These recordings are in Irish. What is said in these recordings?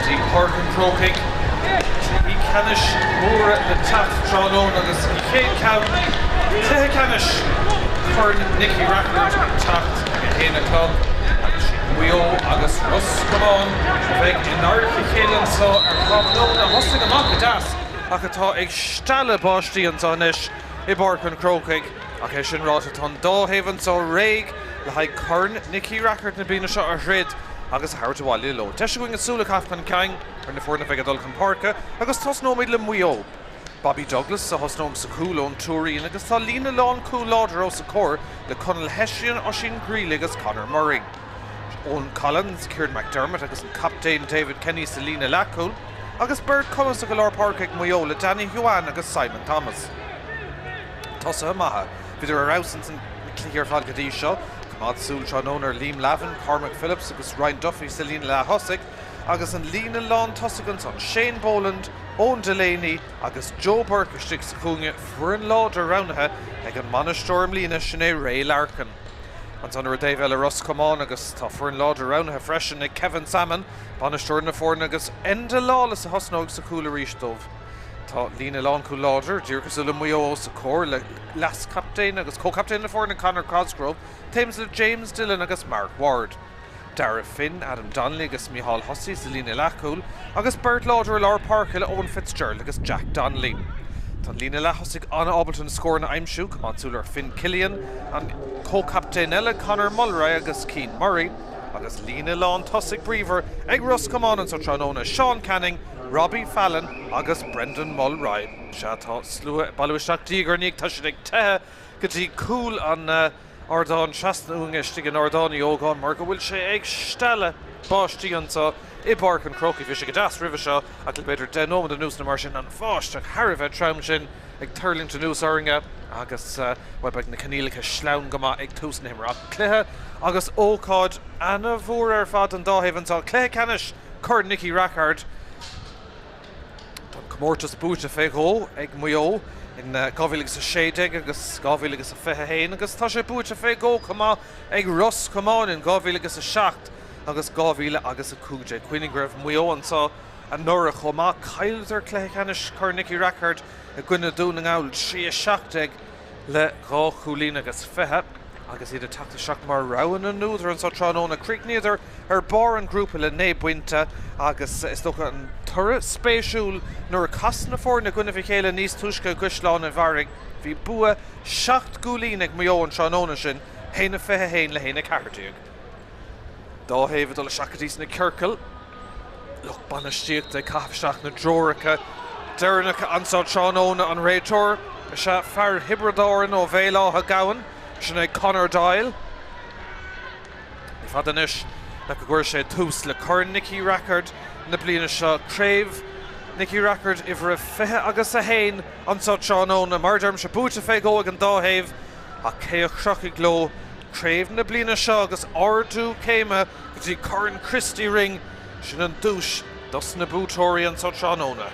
dtí Páirc an Chrócaigh. Cluichí ceannais móra le teacht tráthnóna agus an chéad cheann, cluiche ceannais Chorn Nicky Rackard ag teacht ag a haon a chlog agus siad Maigh Eo agus Ros Comáin a bheidh in adharca a chéile anseo ar thráthnóna a thosaigh amach go deas ach atá ag stealladh báistí anseo anois i bPáirc an Chrócaigh. Ach é sin ráite, tá an dá thaobh anseo réidh le haghaidh Corn Nicky Rackard na bliana seo a throid agus a thabhairt abhaile leo. Deis againn súil a chaitheamh chun cinn ar na foirne a bheidh ag dul chun páirce agus tosnóimid le Maigh Eo. Bobby Douglas a thosnóidh sa chúl ón Tuairín agus tá líne lánchúil láidir os a comhair le Conall Hession, Oisín Grealy agus Conor Murray. Eoin Collins, Kieran McDermott agus an captaen David Kenny sa líne leathchúil agus beirt chumasach i lár páirce ag Maigh Eo le Danny Ruane agus Simon Thomas. Tosaithe maithe. Bhíodar ar fheabhas ins na cluichí ar fad go dtí seo. Coimeád súil tráthnóna ar Liam Lavin, Cormac Phillips agus Ryan Duffy sa líne leath-thosaigh agus an líne lán-tosaigh ansan, Shane Boland, Eoin Delaney agus Joe Burke istigh sa chúinne, foireann láidir roghnaithe ag an mbainisteoir i mbliana, sin é Ray Larkin. Ansan ar an dtaobh eile Ros Comáin agus tá foireann láidir roghnaithe freisin ag Kevin Sammon, bainisteoir na foirne agus Enda Lawless a thosnóidh sa chúl arís dóibh. Tá líne lánchúil láidir, díreach cosúil le Maigh Eo os a comhair, le leaschaptaen agus comhchaptaen na foirne Conor Cosgrove, taobh le James Dillon agus Mark Ward. Darragh Finn, Adam Donnelly agus Micheál Hussey sa líne leathchúil agus beirt láidir i lár páirce le Owen Fitzgerald agus Jack Donnelly. Tá an líne leath-thosaigh an-ábalta na scóranna a aimsiú, coimeád súil ar Finn Killian, an comhchaptaen eile Conor Mulroy agus Cian Murray, agus líne lán-tosaigh bríomhar ag Ros Comáin anseo tráthnóna, Seán Canning, Robbie Fallon agus Brendan Mulroy. Sea, tá slua ag bailiú isteach diaidh ar ndiaidh. Tá siad ag teitheadh go dtí cúl an ardáin trasna uainne istigh in Ardán Uí Ógáin mar go bhfuil sé ag stealladh báistí anseo i bPáirc an Chrócaigh. Bhí sé go deas roimhe seo ach le b'fhéidir 10 nóiméad anuas nó mar sin, an bháisteach thar a bheith trom sin ag tuirlingt anuas orainne agus, bhuel, beidh na coinníollacha sleamhain go maith ag tús na himeartha. Ach cluiche agus ócáid ana-mhór ar fad don dá thaobh anseo. Cluiche ceannais Corn Nicky Rackard. Tá an comórtas buaite fé dhó ag Maigh Eo in 2016 agus 2021 agus tá sé buaite fé dhó chomh maith ag Ros Comáin in 2007 agus 2015. Cuimhnigh go raibh Maigh Eo anseo anuraidh chomh maith. Chailleadar cluiche ceannais Chorn Nicky Rackard i gcoinne Dún na nGall, 3-17. le dhá chúilín agus 20 agus iad ag teacht isteach mar rogha na n-údar anseo tráthnóna. Chríochnaíodar ar barr an ghrúpa le 9 bpointe agus is dócha an toradh spéisiúil nuair a chas na foirne i gcoinnibh a chéile níos túisce i gCaisleán an Bharraigh. Bhí bua 7 gcúilín ag Maigh Eo an tráthnóna sin, 1-21 le 1-14. Dá thaobh ag dul isteach go dtí sna ciorcail. Lucht bainistíochta ag caitheamh isteach na dtreoracha deireanacha anso tráthnóna. An réiteoir is ea fear Thiobraid Árann ó Bhéal Átha Gabhann, sin é Conor Doyle. Ní fada anois ach go gcuirfidh sé tús le Corn Nicky Rackard na bliana seo, Craobh Nicky Rackard uimhir a 20 agus 1 anso tráthnóna. Mar a deirimse, buaite fé dhó ag an dá thaobh ach cé a chrochfaidh leo craobh na bliana seo agus ardú céime go dtí Corn Christy Ring, sin an duais dos na buaiteoirí anso tráthnóna.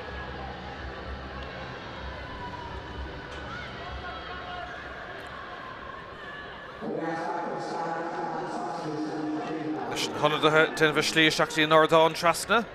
Leis na hionadaithe ag déanamh a slí isteach dtí an ardán trasna.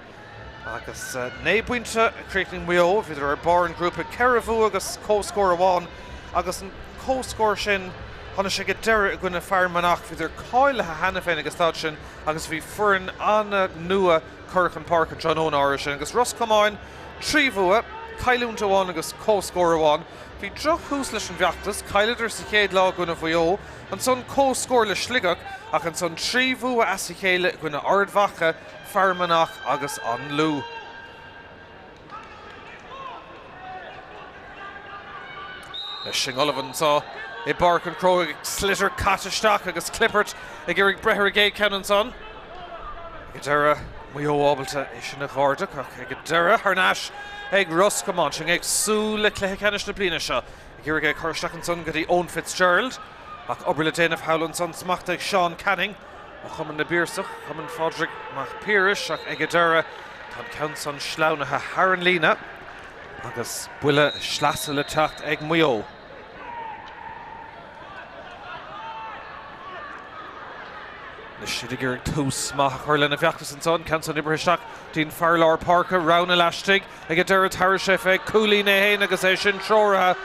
Agus 9 bpointe a chríochnaigh Maigh Eo, bhíodar ar barr an ghrúpa, 4 bhua agus comhscór amháin agus an comhscór sin, tháinig sé go deireadh i gcoinne Fear Manach. Bhíodar cáilithe cheana féin ag an staid sin agus bhí foireann an-nua curtha chun páirce an tráthnóna áirithe sin. Agus Ros Comáin, 3 bhua, cailliúint amháin agus comhscór amháin. Bhí drochthús leis an bhfeachtas, chailleadar sa chéad lá i gcoinne Mhaigh Eo, ansan comhscór le Sligeach ach ansan 3 bhua as a chéile i gcoinne Ard Mhacha, Fear Manach agus an Lú. Leis an ullamh anseo i bPáirc an Chrócaigh, sliotar caite isteach agus Clippert ag iarraidh breith ar an gcéad cheann ansan. Ag an deireadh, Maigh Eo ábalta é sin a dh'ardach ach ag an deireadh thar n-ais ag Ros Comáin. Sinn ag súil le cluiche ceannais na bliana seo. Ag iarraidh é a chur isteach ansan go dtí Eoin Fitzgerald ach obair le déanamh thall ansan, smachtaithe ag Seán Canning. Ó Chumann na bPiarsach, Cumann Phádraig Mac Piarais, ach ag an deireadh tá an ceann san sleamhnaithe thar an líne agus buille sleasa le teacht ag Maigh Eo. Anois iad ag iarraidh tús maith a chur lena bhfeachtas anso, an ceann san oibrithe isteach dtí'n fear lár páirce, rogha laistigh ag an deireadh tabharfaidh sé fé chúilín é féin agus é sin treoraithe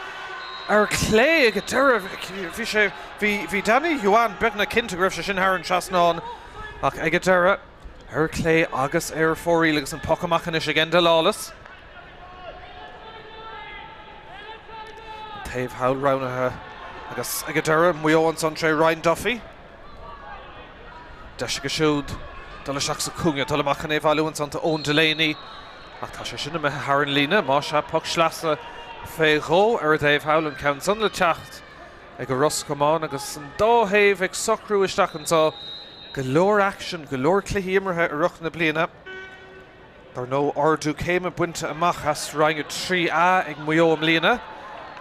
ar clé ag an deireadh. Bhí sé, bhí, bhí Danny Yuan beagnach cinnte go raibh sé sin thar an trasnán ach ag an deireadh ar clé agus ar fóraoil agus an poc amach anois ag Enda Lawless. An taobh thall roghnaithe agus ag an deireadh Maigh Eo ansan tré Ryan Duffy. Deis aige siúd dul isteach sa chúinne, dul amach chun é a bhailiú ansan do Eoin Delaney ach tá sé sin imithe thar an líne. Más ea, poc sleasa fé dhó ar an dtaobh thall, an ceann san le teacht ag Ros Comáin agus an dá thaobh ag socrú isteach anso. Go leor aicsin, go leor cluichí imeartha i rith na bliana. Dar ndóigh, ardú céime bainte amach as Roinn 3A ag Maigh Eo i mbliana.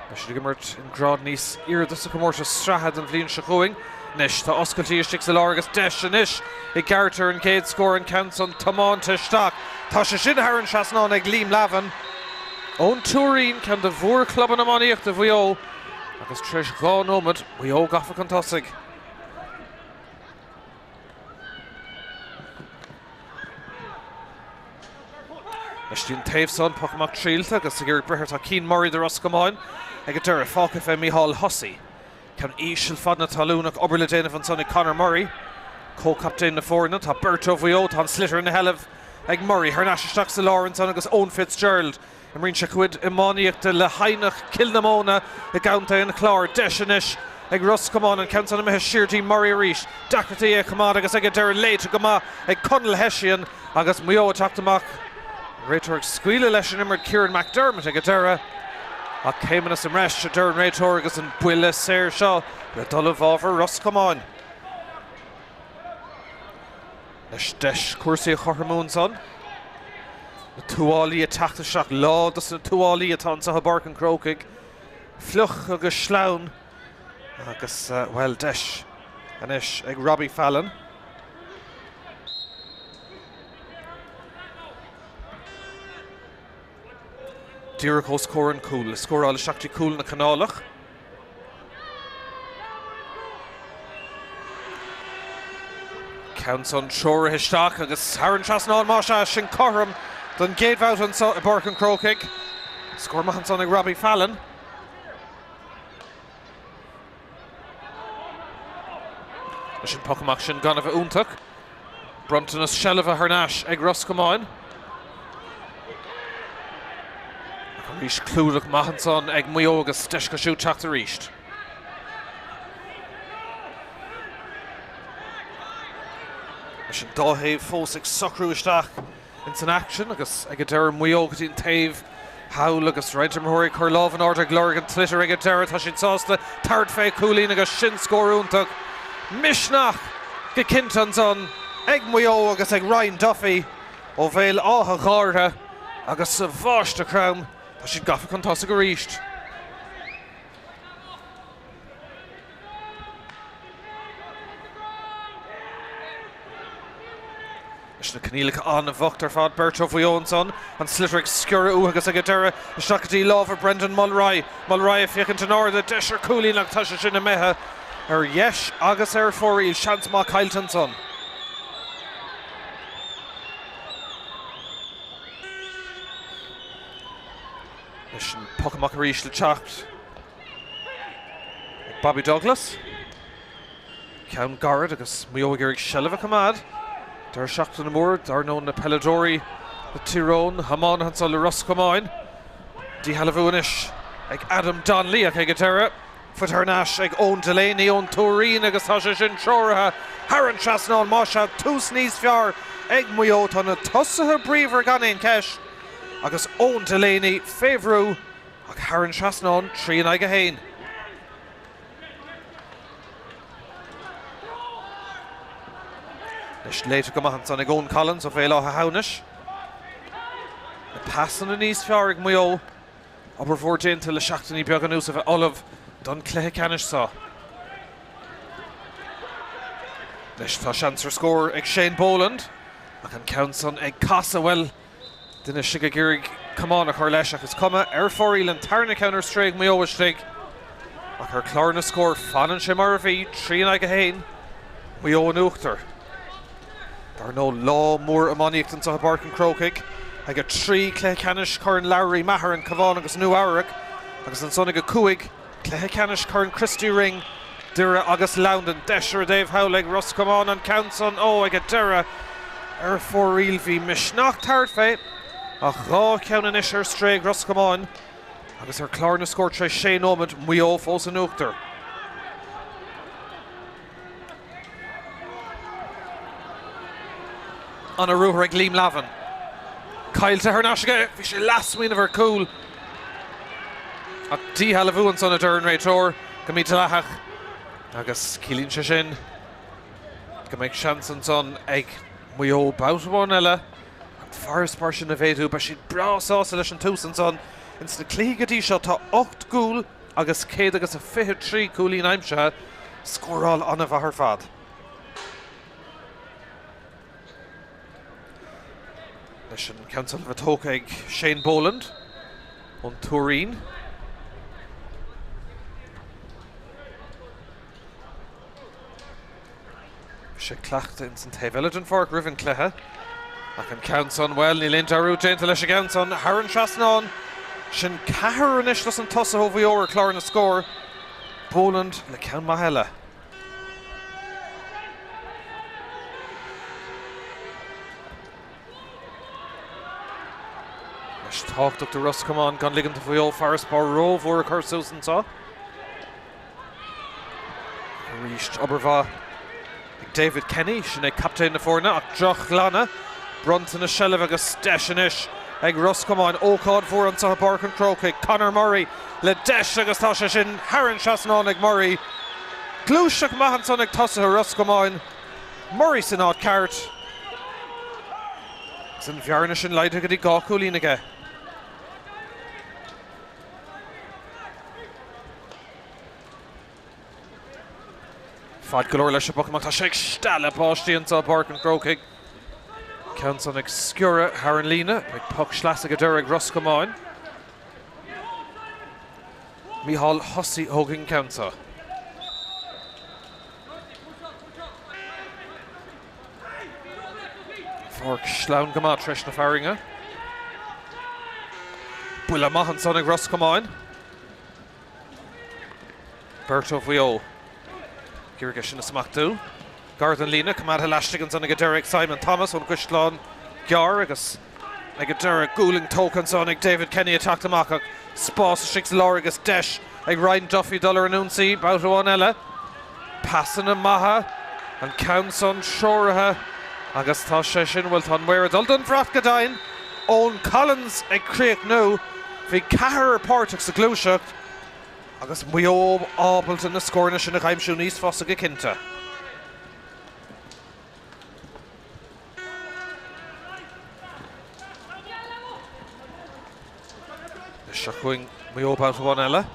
Beidh siad ag imirt i ngrád níos airde sa chomórtas sraithe don bhliain seo chugainn. Anois tá oscailtí istigh sa lár agus deis anois i gceart ar an gcéad scór, an ceann san tiomáinte isteach. Tá sé sin thar an trasnán ag Liam Lavin ón Tuairín, ceann de mhórchlubanna iománaíochta Mhaigh Eo, agus tar éis 2 nóiméad, Maigh Eo gafa chun tosaigh. Anois dtí an taobh san, poc amach triailte agus ag iarraidh breith air tá Cian Murray do Ros Comáin ag an deireadh, fágtha fé Micheál Hussey. Ceann íseal fad na talún ach obair le déanamh ansan ag Conor Murray, comhchaptaen na foirne. Tá beirt ó Mhaigh Eo, tá an sliotar ina sheilbh ag Murray. Thar n-ais isteach sa lár ansan agus Eoin Fitzgerald. Imríonn sé a chuid iománaíochta le hEidhneach Cill na Móna i gContae an Chláir. Deis anois ag Ros Comáin, an ceann san imithe siar dtí Murray arís. Deacrachtaí é a choimeád agus ag an deireadh léite go maith ag Conall Hession agus Maigh Eo ag teacht amach. An réiteoir ag scaoileadh leis an imirt Kieran McDermott ag an deireadh. Ach céimeanna sa mbreis, a deir an réiteoir agus an buille saor seo le dul i bhfabhar Ros Comáin. Anois deis cúrsaí a chothromú ansan. Na tuáillí ag teacht isteach. Lá dos na tuáillí atá anseo i bPáirc an Chrócaigh. Fliuch agus sleamhain agus, bhuel, deis anois ag Robbie Fallon. Díreach os comhair an chúil, le scóráil isteach dtí cúl na Canálach. Ceann san treoraithe isteach agus thar an trasnán más ea, sin cothrom don gcéad bhabhta anseo i bPáirc an Chrócaigh. Scór maith ansan ag Robbie Fallon. Leis an poc amach sin gan a bheith iontach. Bronntanas seilbhe thar n-ais ag Ros Comáin. Ach arís clúdach maith ansan ag Maigh Eo agus deis acu siúd teacht arís. Leis an dá thaobh fós ag socrú isteach. Ins an aicsean agus ag an deireadh Maigh Eo go dtí an taobh thall agus roinnt imreoirí ag cur lámh in airde ag lorg an tsliotair ag an deireadh. Tá siad sásta tabhairt fé chúilín agus sin scór iontach. Misneach go cinnte ansan ag Maigh Eo agus ag Ryan Duffy ó Bhéal Átha Ghártha agus sa bháisteach throm tá siad gafa chun tosaigh arís. Leis na coinníollacha an-bhocht ar fad, beirt ó Mhaigh Eo ansan, an sliotar ag sciorradh uathu agus ag an deireadh isteach go dtí lámha Brendan Mulroy. Mulroy ag féachaint in airde, deis ar chúilín ach tá sé sin imithe ar dheis agus ar fóraoil. Seans maith caillte ansan. Leis an poc amach arís le teacht. Ag Bobby Douglas. Ceann gairid agus Maigh Eo ag iarraidh seilbh a choimeád. Deireadh seachtaine mór, dar ndóigh, na peileadóirí le Tír Eoghain, na hiománaithe anseo le Ros Comáin. Díshealbhú anois ag Adam Donnelly ach ag an deireadh, faighte thar n-ais ag Eoin Delaney ón Tuairín agus tá sé sin treoraithe thar an trasnán. Más ea, tús níos fearr ag Maigh Eo. Tá na tosaithe bríomhar gan aon cheist agus Eoin Delaney fé bhrú. Ach thar an trasnán, 3 in aghaidh 1. Anois léite go maith ansan ag Eoin Collins ó Bhéal Átha hAmhnais. Na pasanna níos fearr ag Maigh Eo. Obair mhór déanta le seachtainí beaga anuas a bheith ullamh don chluiche ceannais seo. Anois tá seans ar scór ag Shane Boland ach an ceann san ag casadh, bhuel, Duine istigh ag iarraidh camán a chur leis ach is cuma, ar fóraoil an tarna ceann ar strae ag Maigh Eo istigh ach ar chlár na scór fanann sé mar a bhí, 3 in aghaidh 1, Maigh Eo in uachtar. Dar ndóigh, lá mór iománaíochta anseo i bPáirc an Chrócaigh ag 3, cluiche ceannais Chorn Lowry Maher, an Cabhán agus Nua Eabhrac, agus ansan ag 5, cluiche ceannais Chorn Christy Ring, Doire agus Londain. Deis ar a dtaobh thall ag Ros Comáin an ceann san, ó, ag an deireadh ar fóraoil. Bhí misneach thart fé ach 2 cheann anois ar strae ag Ros Comáin. Agus ar chlár na scór tar éis 6 nóiméad, Maigh Eo fós in uachtar. Ana ruathar ag Liam Lavin. Caillte thar n-ais aige. Bhí sé leath-smaoineamh ar cúl. Ach díshealbhú ansan a deir an réiteoir go mídhleathach. Agus ciallaíonn sé sin go mbeidh seans ansan ag Maigh Eo babhta amháin eile an farasbarr sin a mhéadú. Beidh siad breá sásta leis an tús ansan. Ins na cluichí go dtí seo tá 8 gcúl agus 100 agus a 23 cúilín aimsithe, scóráil an-mhaith ar fad. Leis an ceann san a bheith tógtha ag Shane Boland ón Tuairín. Bhí sé ag cleachtadh ins an taobh eile den pháirc roimh an cluiche. Ach an ceann san, bhuel, níl aon dearúd déanta leis an gceann san thar an trasnán. Sin ceathrar anois dos na tosaithe ó Mhaigh Eo ar chlár na scór. Boland le ceann maith eile. Anois tábhachtach do Ros Comáin gan ligean do Mhaigh Eo farasbarr rómhór a chur suas anseo. Arís obair mhaith ag David Kenny, sin é captaen na foirne, ach droch-ghlanadh bronnta na seilbhe agus deis anois ag Ros Comáin. Ócáid mhór anseo i bPáirc an Chrócaigh. Conor Murray le deis agus tá sé sin thar an trasnán ag Murray. Gluaiseacht maith ansan ag tosaithe Ros Comáin. Murray san áit ceart. Agus an bhearna sin laghdaithe go dtí 2 chúilín aige. Fad go leor leis an bpoc amach. Tá sé ag stealladh báistí anseo i bPáirc an Chrócaigh. Ceann san ag sciorradh thar an líne. Beidh poc sleasa go deireadh ag Ros Comáin. Micheál Hussey a thógfaidh an ceann seo. Pháirc sleamhain go maith tar éis na farrainge. Buille maith ansan ag Ros Comáin. Beirt ó Mhaigh Eo. Ag iarraidh é sin a smachtú. Gar don líne, coimeádtha laistigh ansan ag an deireadh ag Simon Thomas ón gCaisleán Gearr agus ag an deireadh gualainn tógtha ansan ag David Kenny ag teacht amach ach spás istigh sa lár agus deis ag Ryan Duffy dul ar an ionsaí babhta amháin eile. Pasanna maithe, an ceann san treoraithe agus tá sé sin, bhuel tá an maor ag dul don bhrat go deimhin. Eoin Collins ag críochnú. Bhí ceathrar páirteach sa ghluaiseacht agus Maigh Eo ábalta na scóranna sin a aimsiú níos fusa go cinnte. Seo chugainn Maigh Eo babhta amháin eile.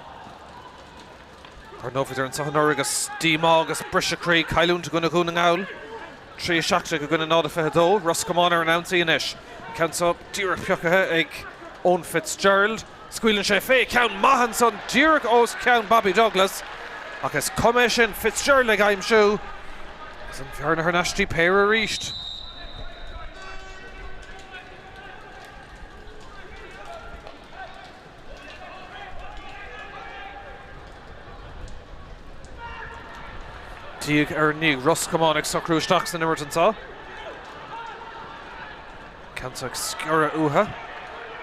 Ar ndóigh bhíodar anseo anuraidh agus díomá agus briseadh croí, cailliúint i gcoinne Dhún na nGall. 3 17 i gcoinne 0 22. Ros Comáin ar an ionsaí anois. Ceann seo díreach pioctha ag Eoin Fitzgerald. Scaoileann sé fé. Ceann maith ansan díreach os ceann Bobby Douglas. Ach is cuma é sin, Fitzgerald ag aimsiú. Agus an bhearna thar n-ais dtí péire arís. Diaidh ar ndiaidh, Ros Comáin ag socrú isteach san imirt anseo. Ceann seo ag sciorradh uathu.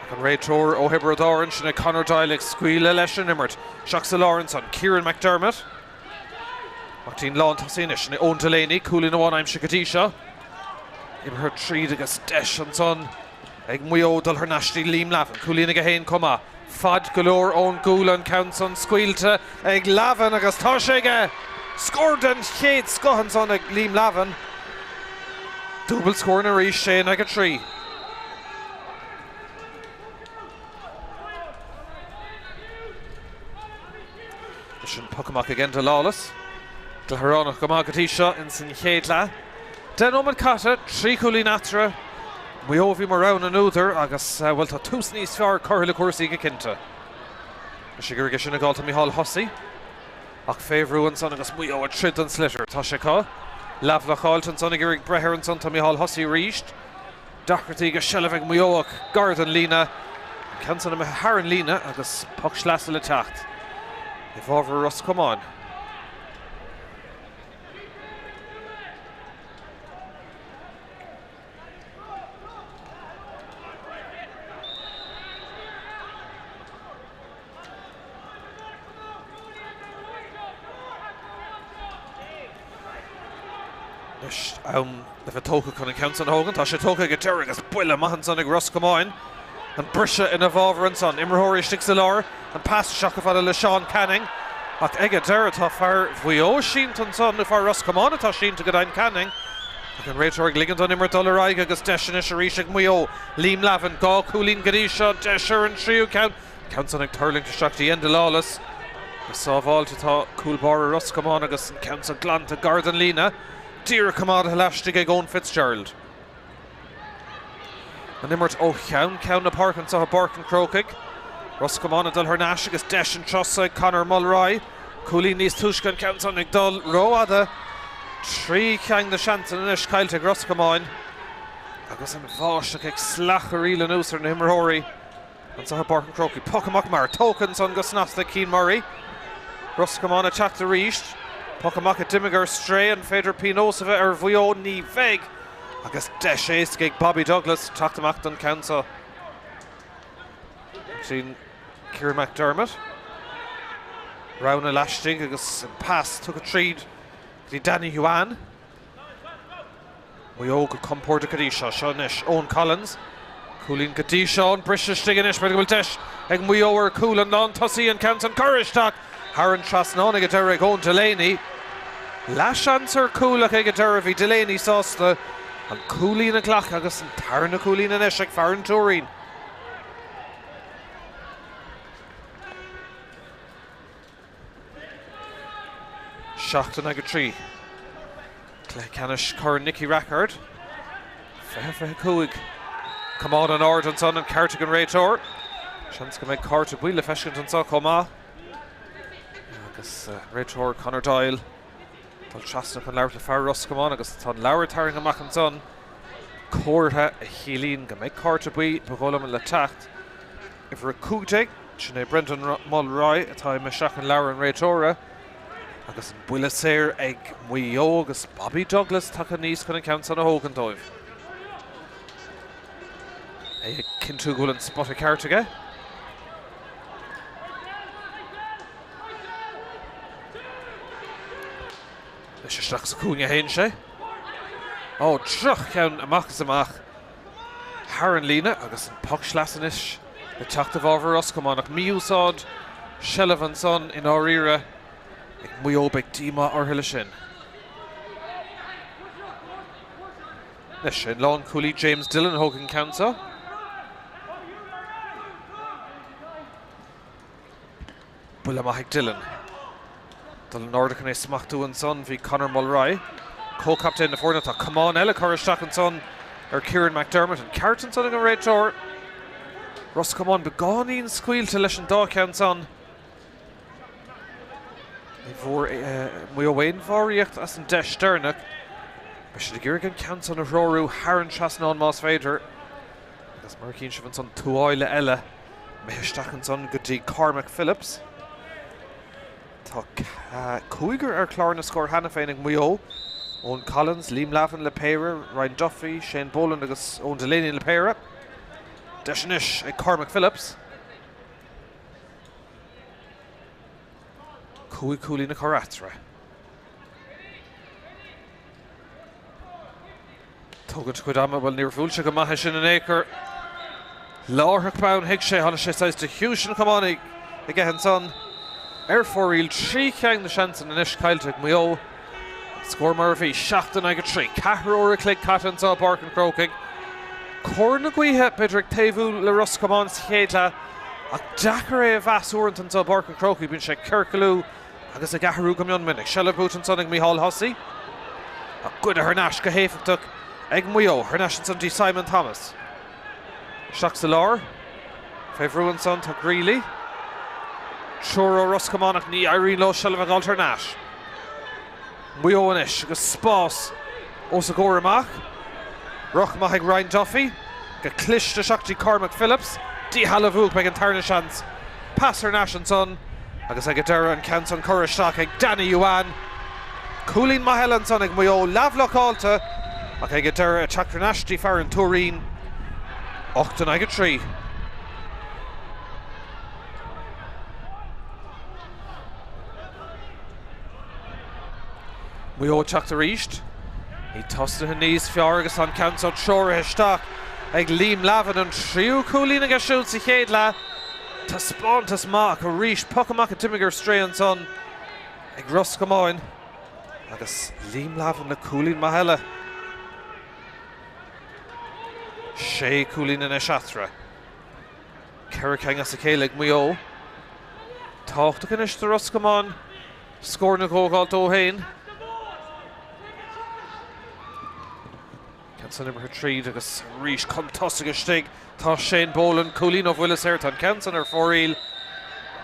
Ach an réiteoir ó Thiobraid Árann, sin é Conor Doyle ag scaoileadh leis an imirt. Isteach sa lár ansan, Kieran McDermott. Amach dtí'n lántosaí anois, sin é Eoin Delaney, cúilín amháin aimsithe go dtí seo. Imeartha tríd agus deis ansan ag Maigh Eo dul thar n-ais dtí Liam Lavin. Cúilín aige féin chomh maith. Fad go leor ón gcúl an ceann san scaoilte ag Lavin agus tá sé aige! Scór den chéad scoth ansan ag Liam Lavin. Dúbailt scóranna arís, 6 in aghaidh 3. Leis an poc amach ag Enda Lawless. Gleadhránach go maith go dtí seo ins an chéad leath. 10 nóiméad caite, 3 chúilín eatarthu. Maigh Eo a bhí mar rogha na n-údar agus, bhuel, tá tús níos fearr curtha le cúrsaí go cinnte. Anois ag iarraidh é sin a fháil tá Micheál Hussey. Ach fé bhrú ansan agus Maigh Eo ag troid don sliotar. Tá sé acu. Leathbhlocáilte ansan ag iarraidh breith air ansan tá Micheál Hussey arís. Deacrachtaí agus seilbh ag Maigh Eo ach gar don líne. An ceann san imithe thar an líne agus poc sleasa le teacht i bhfabhar Ros Comáin. Anois am le bheith tógtha chun an ceann san a thógaint. Tá sé tógtha ag an deireadh agus buille maith ansan ag Ros Comáin. An briseadh ina bhfabhar ansan. Imreoirí istigh sa lár. An pas isteach chomh fada le Seán Canning. Ach ag an deireadh tá fear Mhaigh Eo sínte ansan, nó fear Ros Comáin atá sínte go deimhin, Canning. Ach an réiteoir ag ligint don imirt dul ar aghaidh agus deis anois arís ag Maigh Eo. Liam Lavin, 2 chúilín go dtí seo, deis ar an tríú ceann. Ceann san ag tuirlingt isteach dtí Enda Lawless. Go sábháilte atá cúl báire Ros Comáin agus an ceann san glanta gar don líne. Díreach coimeádaithe laistigh ag Eoin Fitzgerald. An imirt ó cheann ceann na páirce anseo i bPáirc an Chrócaigh. Ros Comáin ag dul thar n-ais agus deis an turas ag Conor Mulroy. Cúilín níos túisce an ceann san ag dul rófhada. 3 cheann de sheansanna anois caillte ag Ros Comáin agus an bháisteach ag slacharaíl anuas ar na himreoirí. Anseo i bPáirc an Chrócaigh. Poc amach mear tógtha ansan go snasta ag Cian Murray. Ros Comáin ag teacht arís. Poc amach a d'imigh ar strae. An féidir pionós a bheith ar Mhaigh Eo? Ní bheidh. Agus deis éasca ag Bobby Douglas teacht amach don ceann seo. Sin Kieran McDermott. Rogha laistigh agus an pas tugtha tríd go dtí Danny Huane. Maigh Eo go compordach go dtí seo. Seo anois Eoin Collins. Cúilín go dtí seo. An briseadh istigh anois. B'fhéidir go bhfuil deis ag Maigh Eo ar chúl an lántosaí. An ceann san curtha isteach thar an trasnán ag an deireadh ag Eoin Delaney. Leathsheans ar chúl ach ag an deireadh bhí Delaney sásta an cúilín a ghlacadh agus an tarna cúilín anois ag fear an Tuairín. 7 in aghaidh 3. Cluiche ceannais Chorn Nicky Rackard. 20 25. Camán in airde ansan, an ceart ag an réiteoir. Seans go mbeidh cárta buí le feiscint anseo chomh maith. Agus réiteoir Conor Doyle dul trasna chun labhairt le fear Ros Comáin agus tá an leabhar tarraingthe amach ansan. Comhartha a chiallaíonn go mbeidh cárta buí, ba dhóigh liom, le teacht. Uimhir 15, sin é Brendan Mulroy atá imithe isteach in leabhar an réiteora agus an buille saor ag Maigh Eo agus Bobby Douglas tagtha aníos chun an ceann san a thógaint dóibh. É ag cinntiú go bhfuil an spota ceart aige. Anois isteach sa chúinne a théann sé. Ó, droch-cheann amach is amach. thar an líne agus an poc sleasa anois le teacht i bhfabhar Ros Comáin ach mí-úsáid seilbhe ansan i ndáiríre ag Maigh Eo, beidh díomá orthu leis sin. Anois an lánchúlaí James Dillon a thógfaidh an ceann seo. Buille maith ag Dillon. Dul in airde chun é smachtú ansan bhí Conor Mulroy, comhchaptaen na foirne. Tá camán eile curtha isteach ansan ar Kieran McDermott. An ceart ansan ag an réiteoir. Ros Comáin beagáinín scaoilte leis an dá cheann san. Ní bhfuair Maigh Eo aon bharraíocht as an deis deireanach. Beidh siad ag iarraidh an ceann san a threorú thar an trasnán más féidir. Agus mar a chíonn sibh ansan tuáille eile imithe isteach ansan go dtí Cormac Phillips. Tá cúigear ar chlár na scór cheana féin ag Maigh Eo, Eoin Collins, Liam Lavin le péire, Ryan Duffy, Shane Boland agus Eoin Delaney le péire. Deis anois ag Cormac Phillips. 5 chúilín a chur eatarthu. Tógaint a chuid ama, bhuel níor bhuail sé go maith é sin in aon chor. Láithreach bonn, thuig sé, tháinig sé saghas de chiumhais an chamáin aige ansan. Ar fóraoil, 3 cheann de sheansanna anois caillte ag Maigh Eo. An scór mar a bhí, 7 in aghaidh 3. Ceathrú uair a chloig caite anseo i bPáirc an Chrócaigh. Cóir na gaoithe, b'fhéidir, ag taobhú le Ros Comáin sa chéad leath, ach deacair é a mheas uaireanta anseo i bPáirc an Chrócaigh. Bíonn sé ag ciorcalú agus ag athrú go mion minic. Seilbh buaite ansan ag Micheál Hussey. Ach goidte thar n-ais go héifeachtach ag Maigh Eo. Thar n-ais ansan dtí Simon Thomas. Isteach sa lár. Fé bhrú ansan tá Greally. Triúr ó Ros Comáin ach ní éiríonn leo seilbh a fháilt thar n-ais. Maigh Eo anois agus spás os a gcomhair amach. Ruc maith ag Ryan Duffy. Go cliste isteach dtí Cormac Phillips. Díshealbhú beidh an tarna seans. Pas thar n-ais ansan agus ag an deireadh an ceann san curtha isteach ag Danny Youan. Cúilín maith eile ansan ag Maigh Eo, leathbhlocáilte ach ag an deireadh ag teacht thar n-ais dtí fear an Tuairín. 8 in aghaidh 3. Maigh Eo ag teacht arís. Iad tosaithe níos fearr agus an ceann seo treoraithe isteach ag Liam Lavin, an tríú cúilín aige siúd sa chéad leath. Taispeántas maith ach arís poc amach a d'imigh ar strae ansan ag Ros Comáin agus Liam Lavin le cúilín maith eile. Sé cúilín anois eatarthu. 4 cinn as a chéile ag Maigh Eo. Tábhachtach anois do Ros Comáin scóranna a thógáil dóibh féin. Ceann san imeartha tríd agus arís chun tosaigh istigh tá Shane Boland, cúilín ó bhuille saor, tá an ceann san ar fóraoil.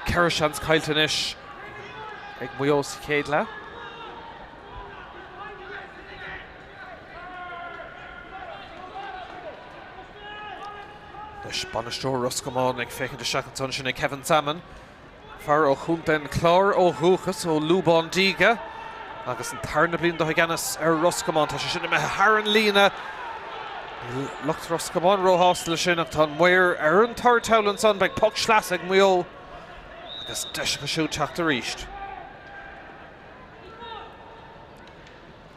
4 seans caillte anois ag Maigh Eo sa chéad leath. Anois bainisteoir Ros Comáin ag féachaint isteach ansan, sin é Kevin Sammon, fear ó Chontae an Chláir ó dhúchas, ó Lúbán Díge, agus an tarna bliain dó i gceannas ar Ros Comáin. Tá sé sin imithe thar an líne. Níl lucht Ros Comáin róshásta leis sin ach tá an maor ar an toirt thall ansan. Beidh poc sleasa ag Maigh Eo agus deis acu siúd teacht arís.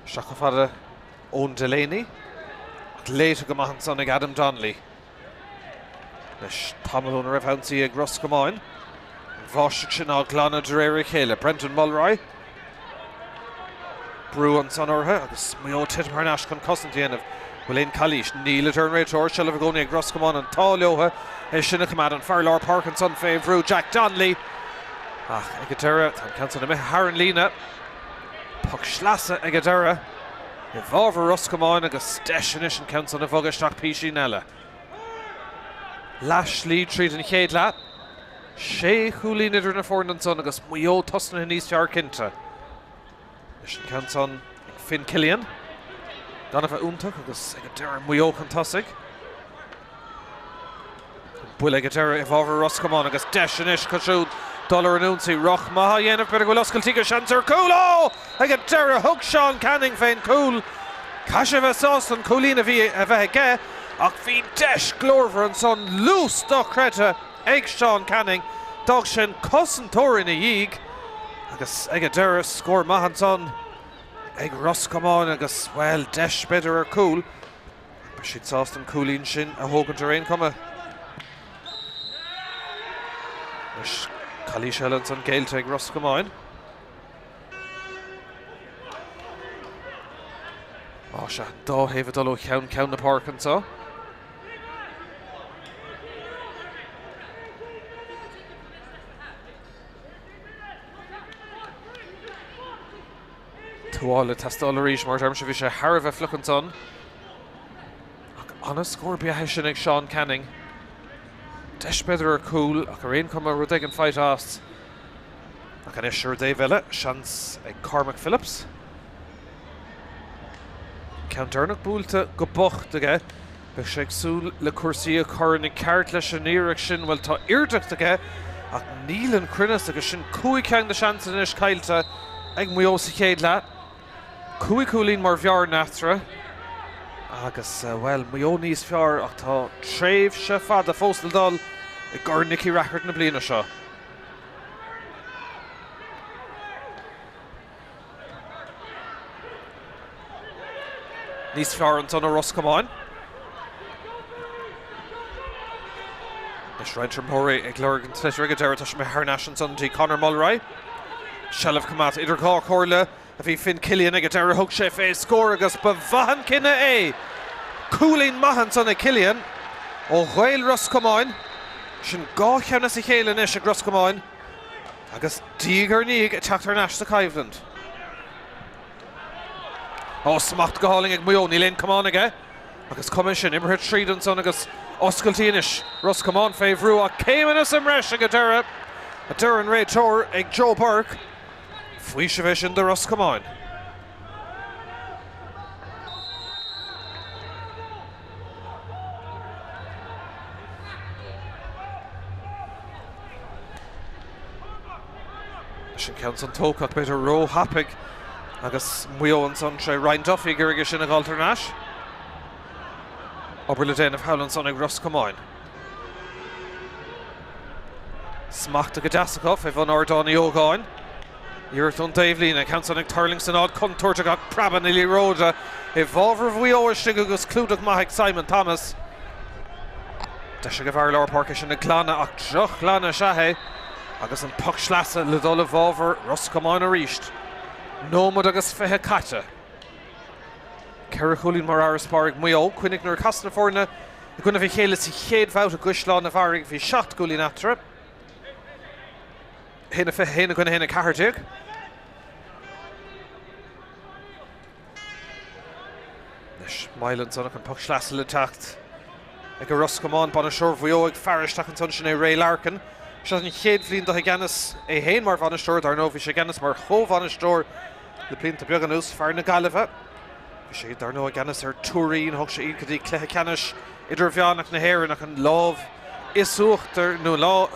Isteach chomh fada Eoin Delaney, ach léite go maith ansan ag Adam Donnelly. Anois tamall óna raibh ionsaí ag Ros Comáin. An bháisteach sin á glanadh de réir a chéile. Brendan Mulroy. Brú ansan orthu agus Maigh Eo ag titim thar n-ais chun cosaint a dhéanamh. Bhfuil aon calaois? Níl, a deir an réiteoir. Seilbh i gcónaí ag Ros Comáin. An t-ádh leo é sin a choimeád. An fear lár páirce ansan fé bhrú, Jack Donnelly. Ach ag an deireadh, tá an ceann san imithe thar an líne. Poc sleasa ag an deireadh i bhfabhar Ros Comáin agus deis anois an ceann san a bhogadh isteach písín eile. Leath slí tríd an chéad leath. Sé chúilín idir na foirne ansan agus Maigh Eo tosnaithe níos fearr cinnte. Anois an ceann san ag Finn Killian. Gan a bheith iontach agus ag an deireadh Maigh Eo chun tosaigh. Buille ag an deireadh i bhfabhar Ros Comáin agus deis anois acu siúd dul ar an ionsaí. Ruc maith á dhéanamh, b'fhéidir go bhfuil oscailtí agus seans ar chúl. Ó! Ag an deireadh thug Seán Canning fén gcúl. Caithfidh sé a bheith sásta an cúilín a bhí a bheith aige ach bhí deis glórmhar ansan, luas dochreidte ag Seán Canning. D'fhág sé an cosantóir ina dhiaidh agus ag an deireadh scór maith ansan ag Ros Comáin agus, bhuel, deis b'fhéidir ar chúl. Beidh siad sásta an cúilín sin a thógaint ar aon chuma. Anois calaois eile ansan géillte ag Ros Comáin. Á sea, an dá thaobh ag dul ó cheann ceann na páirce anseo. Tuáille ag teastáil arís, mar a deirimse, bhí sé thar a bheith fliuch ansan. Ach an-scór ba ea é sin ag Seán Canning. Deis b'fhéidir ar chúl, ach ar aon chuma rud éigin faighte as. Ach anois ar an dtaobh eile, seans ag Cormac Phillips. Ceann deireanach buailte go bocht aige. Beidh sé ag súil le cúrsaí a chur ina ceart leis an iarracht sin. Bhuel, tá airdeacht aige ach níl an cruinneas agus sin 5 cheann de sheansanna anois caillte ag Maigh Eo sa chéad leath. 5 chúilín mar bhearna eatarthu agus, bhuel, Maigh Eo níos fearr ach tá tréimhse fada fós le dul i gCorn Nicky Rackard na bliana seo. Níos fearr ansan ó Ros Comáin. Anois Ryan Murray ag lorg an tsliotair ag an deireadh. Tá sé imithe thar n-ais ansan dtí Conor Mulroy. Seilbh coimeádta idir dhá chomhairle a bhí Finn Killian ag an deireadh. Thug sé fé scór agus ba mhaith an cinneadh é. Cúilín maith ansan ag Killian ó Ghaeil Ros Comáin. Sin dhá cheann as a chéile anois ag Ros Comáin. Agus diaidh ar ndiaidh ag teacht thar n-ais sa choimhlint. Ó, smacht go hálainn ag Maigh Eo, níl aon camán aige. Agus cuma sin, imeartha tríd ansan agus oscailtí anois. Ros Comáin fé bhrú ach céimeanna sa mbreis ag an deireadh, a deir an réiteoir ag Joe Burke. Faoiseamh é sin do Ros Comáin. Anois an ceann san tógtha ach b'fhéidir ró-thapaidh agus Maigh Eo ansan tré Ryan Duffy ag iarraidh é sin a dh'fháilt thar n-ais. Obair le déanamh thall ansan ag Ros Comáin. Smachtaithe go deas acu fé bhun Ardán Uí Ógáin. Iarracht ón dtaobhlíne, an ceann san ag tuirlingt san áit contúirteach ach preabadh na liathróide i bhfabhar Mhaigh Eo istigh agus clúdach maith ag Simon Thomas. Deis ag an bhfear lár páirce sin a ghlanadh ach droch-ghlanadh is ea é agus an poc sleasa le dul i bhfabhar Ros Comáin arís. Nóiméad agus 20 caite. Ceithre chúilín mar fharasbarr ag Maigh Eo. Cuimhnigh nuair a casadh na foirne i gcoinnibh a chéile sa chéad bhabhta i gCaisleán an Bharraigh bhí seacht gcúilín eatarthu. 1-21 i gcoinne 1-14. Anois moill ansan ach an poc sleasa le teacht ag Ros Comáin. Bainisteoir Mhaigh Eo ag faire isteach ansan, sin é Ray Larkin. Seo an chéad bhliain dó i gceannas é féin mar bhainisteoir, dar ndóigh bhí sé i gceannas mar chomhbhainisteoir le blianta beaga anuas, fear na Gaillimhe. Bhí sé, dar ndóigh, i gceannas ar Tuairín, thug sé iad go dtí cluiche ceannais idirmheánach na hÉireann ach an lámh is uachtar, nó an lámh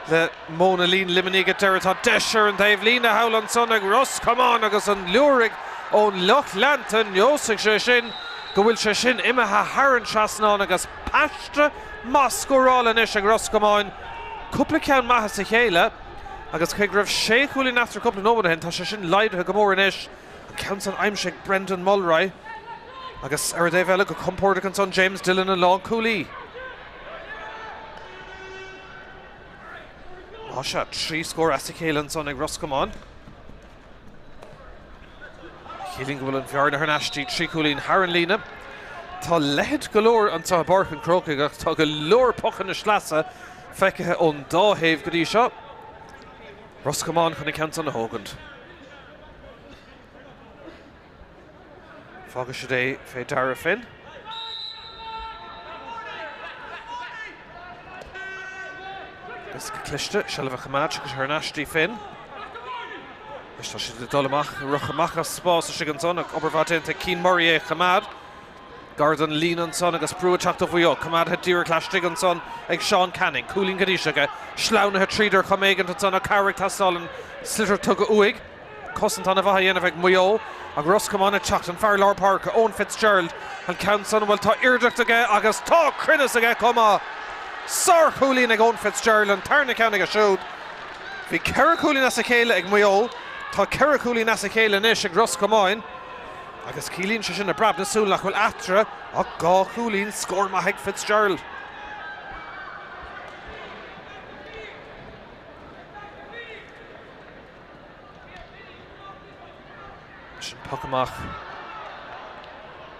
le Mónailín Luimnigh ag deireadh. Tá deis ar an taobh líne thall ansan ag Ros Comáin agus an liúraigh ón lucht leanta, neosfaidh sé sin go bhfuil sé sin imithe thar an trasnán agus paiste maith scórála anois ag Ros Comáin. Cúpla ceann maith as a chéile agus cé go raibh sé chúilín eatarthu cúpla nóiméad ó shin, tá sé sin laghdaithe go mór anois. An ceann san aimsithe ag Brendan Mulroy agus ar an dtaobh eile go compordach ansan James Dillon an lánchúlaí. Á sea, 3 scór as a chéile ansan ag Ros Comáin. Ciallaíonn go bhfuil an bhearna thar n-ais dtí 3 chúilín thar an líne. Tá leithead go leor anseo i bPáirc an Chrócaigh ach tá go leor pocanna sleasa feicthe ón dá thaobh go dtí seo. Ros Comáin chun an ceann san a thógaint. Fágfaidh siad é fé Darragh Finn. Agus go cliste, seilbh a choimeád, tiocfaidh sé thar n-ais dtí Finn. Anois tá siad ag dul amach, rith amach as spás istigh ansan, ach obair mhaith déanta ag Cian Murray é a choimeád. Gar don líne ansan agus brú ag teacht ó Mhaigh Eo. Coimeádtha díreach laistigh ansan ag Seán Canning. Cúilín go dtí seo aige. Sleamhnaithe tríd ar chuma éigint ansan ach cabhair ag teastáil an sliotar tugtha uaidh. Cosaint an-mhaith á dhéanamh ag Maigh Eo ach Ros Comáin ag teacht. An fear lár páirce, Eoin Fitzgerald, an ceann san, bhuel tá airdeacht aige agus tá cruinneas aige chomh maith. Sár-chúilín ag Eoin Fitzgerald, an tarna ceann aige siúd. Bhí ceithre chúilín as a chéile ag Maigh Eo. Tá ceithre chúilín as a chéile anois ag Ros Comáin. Agus ciallaíonn sé sin i bpreab na súl nach bhfuil eatarthu ach dhá chúilín, scór maith ag Fitzgerald. Sin poc amach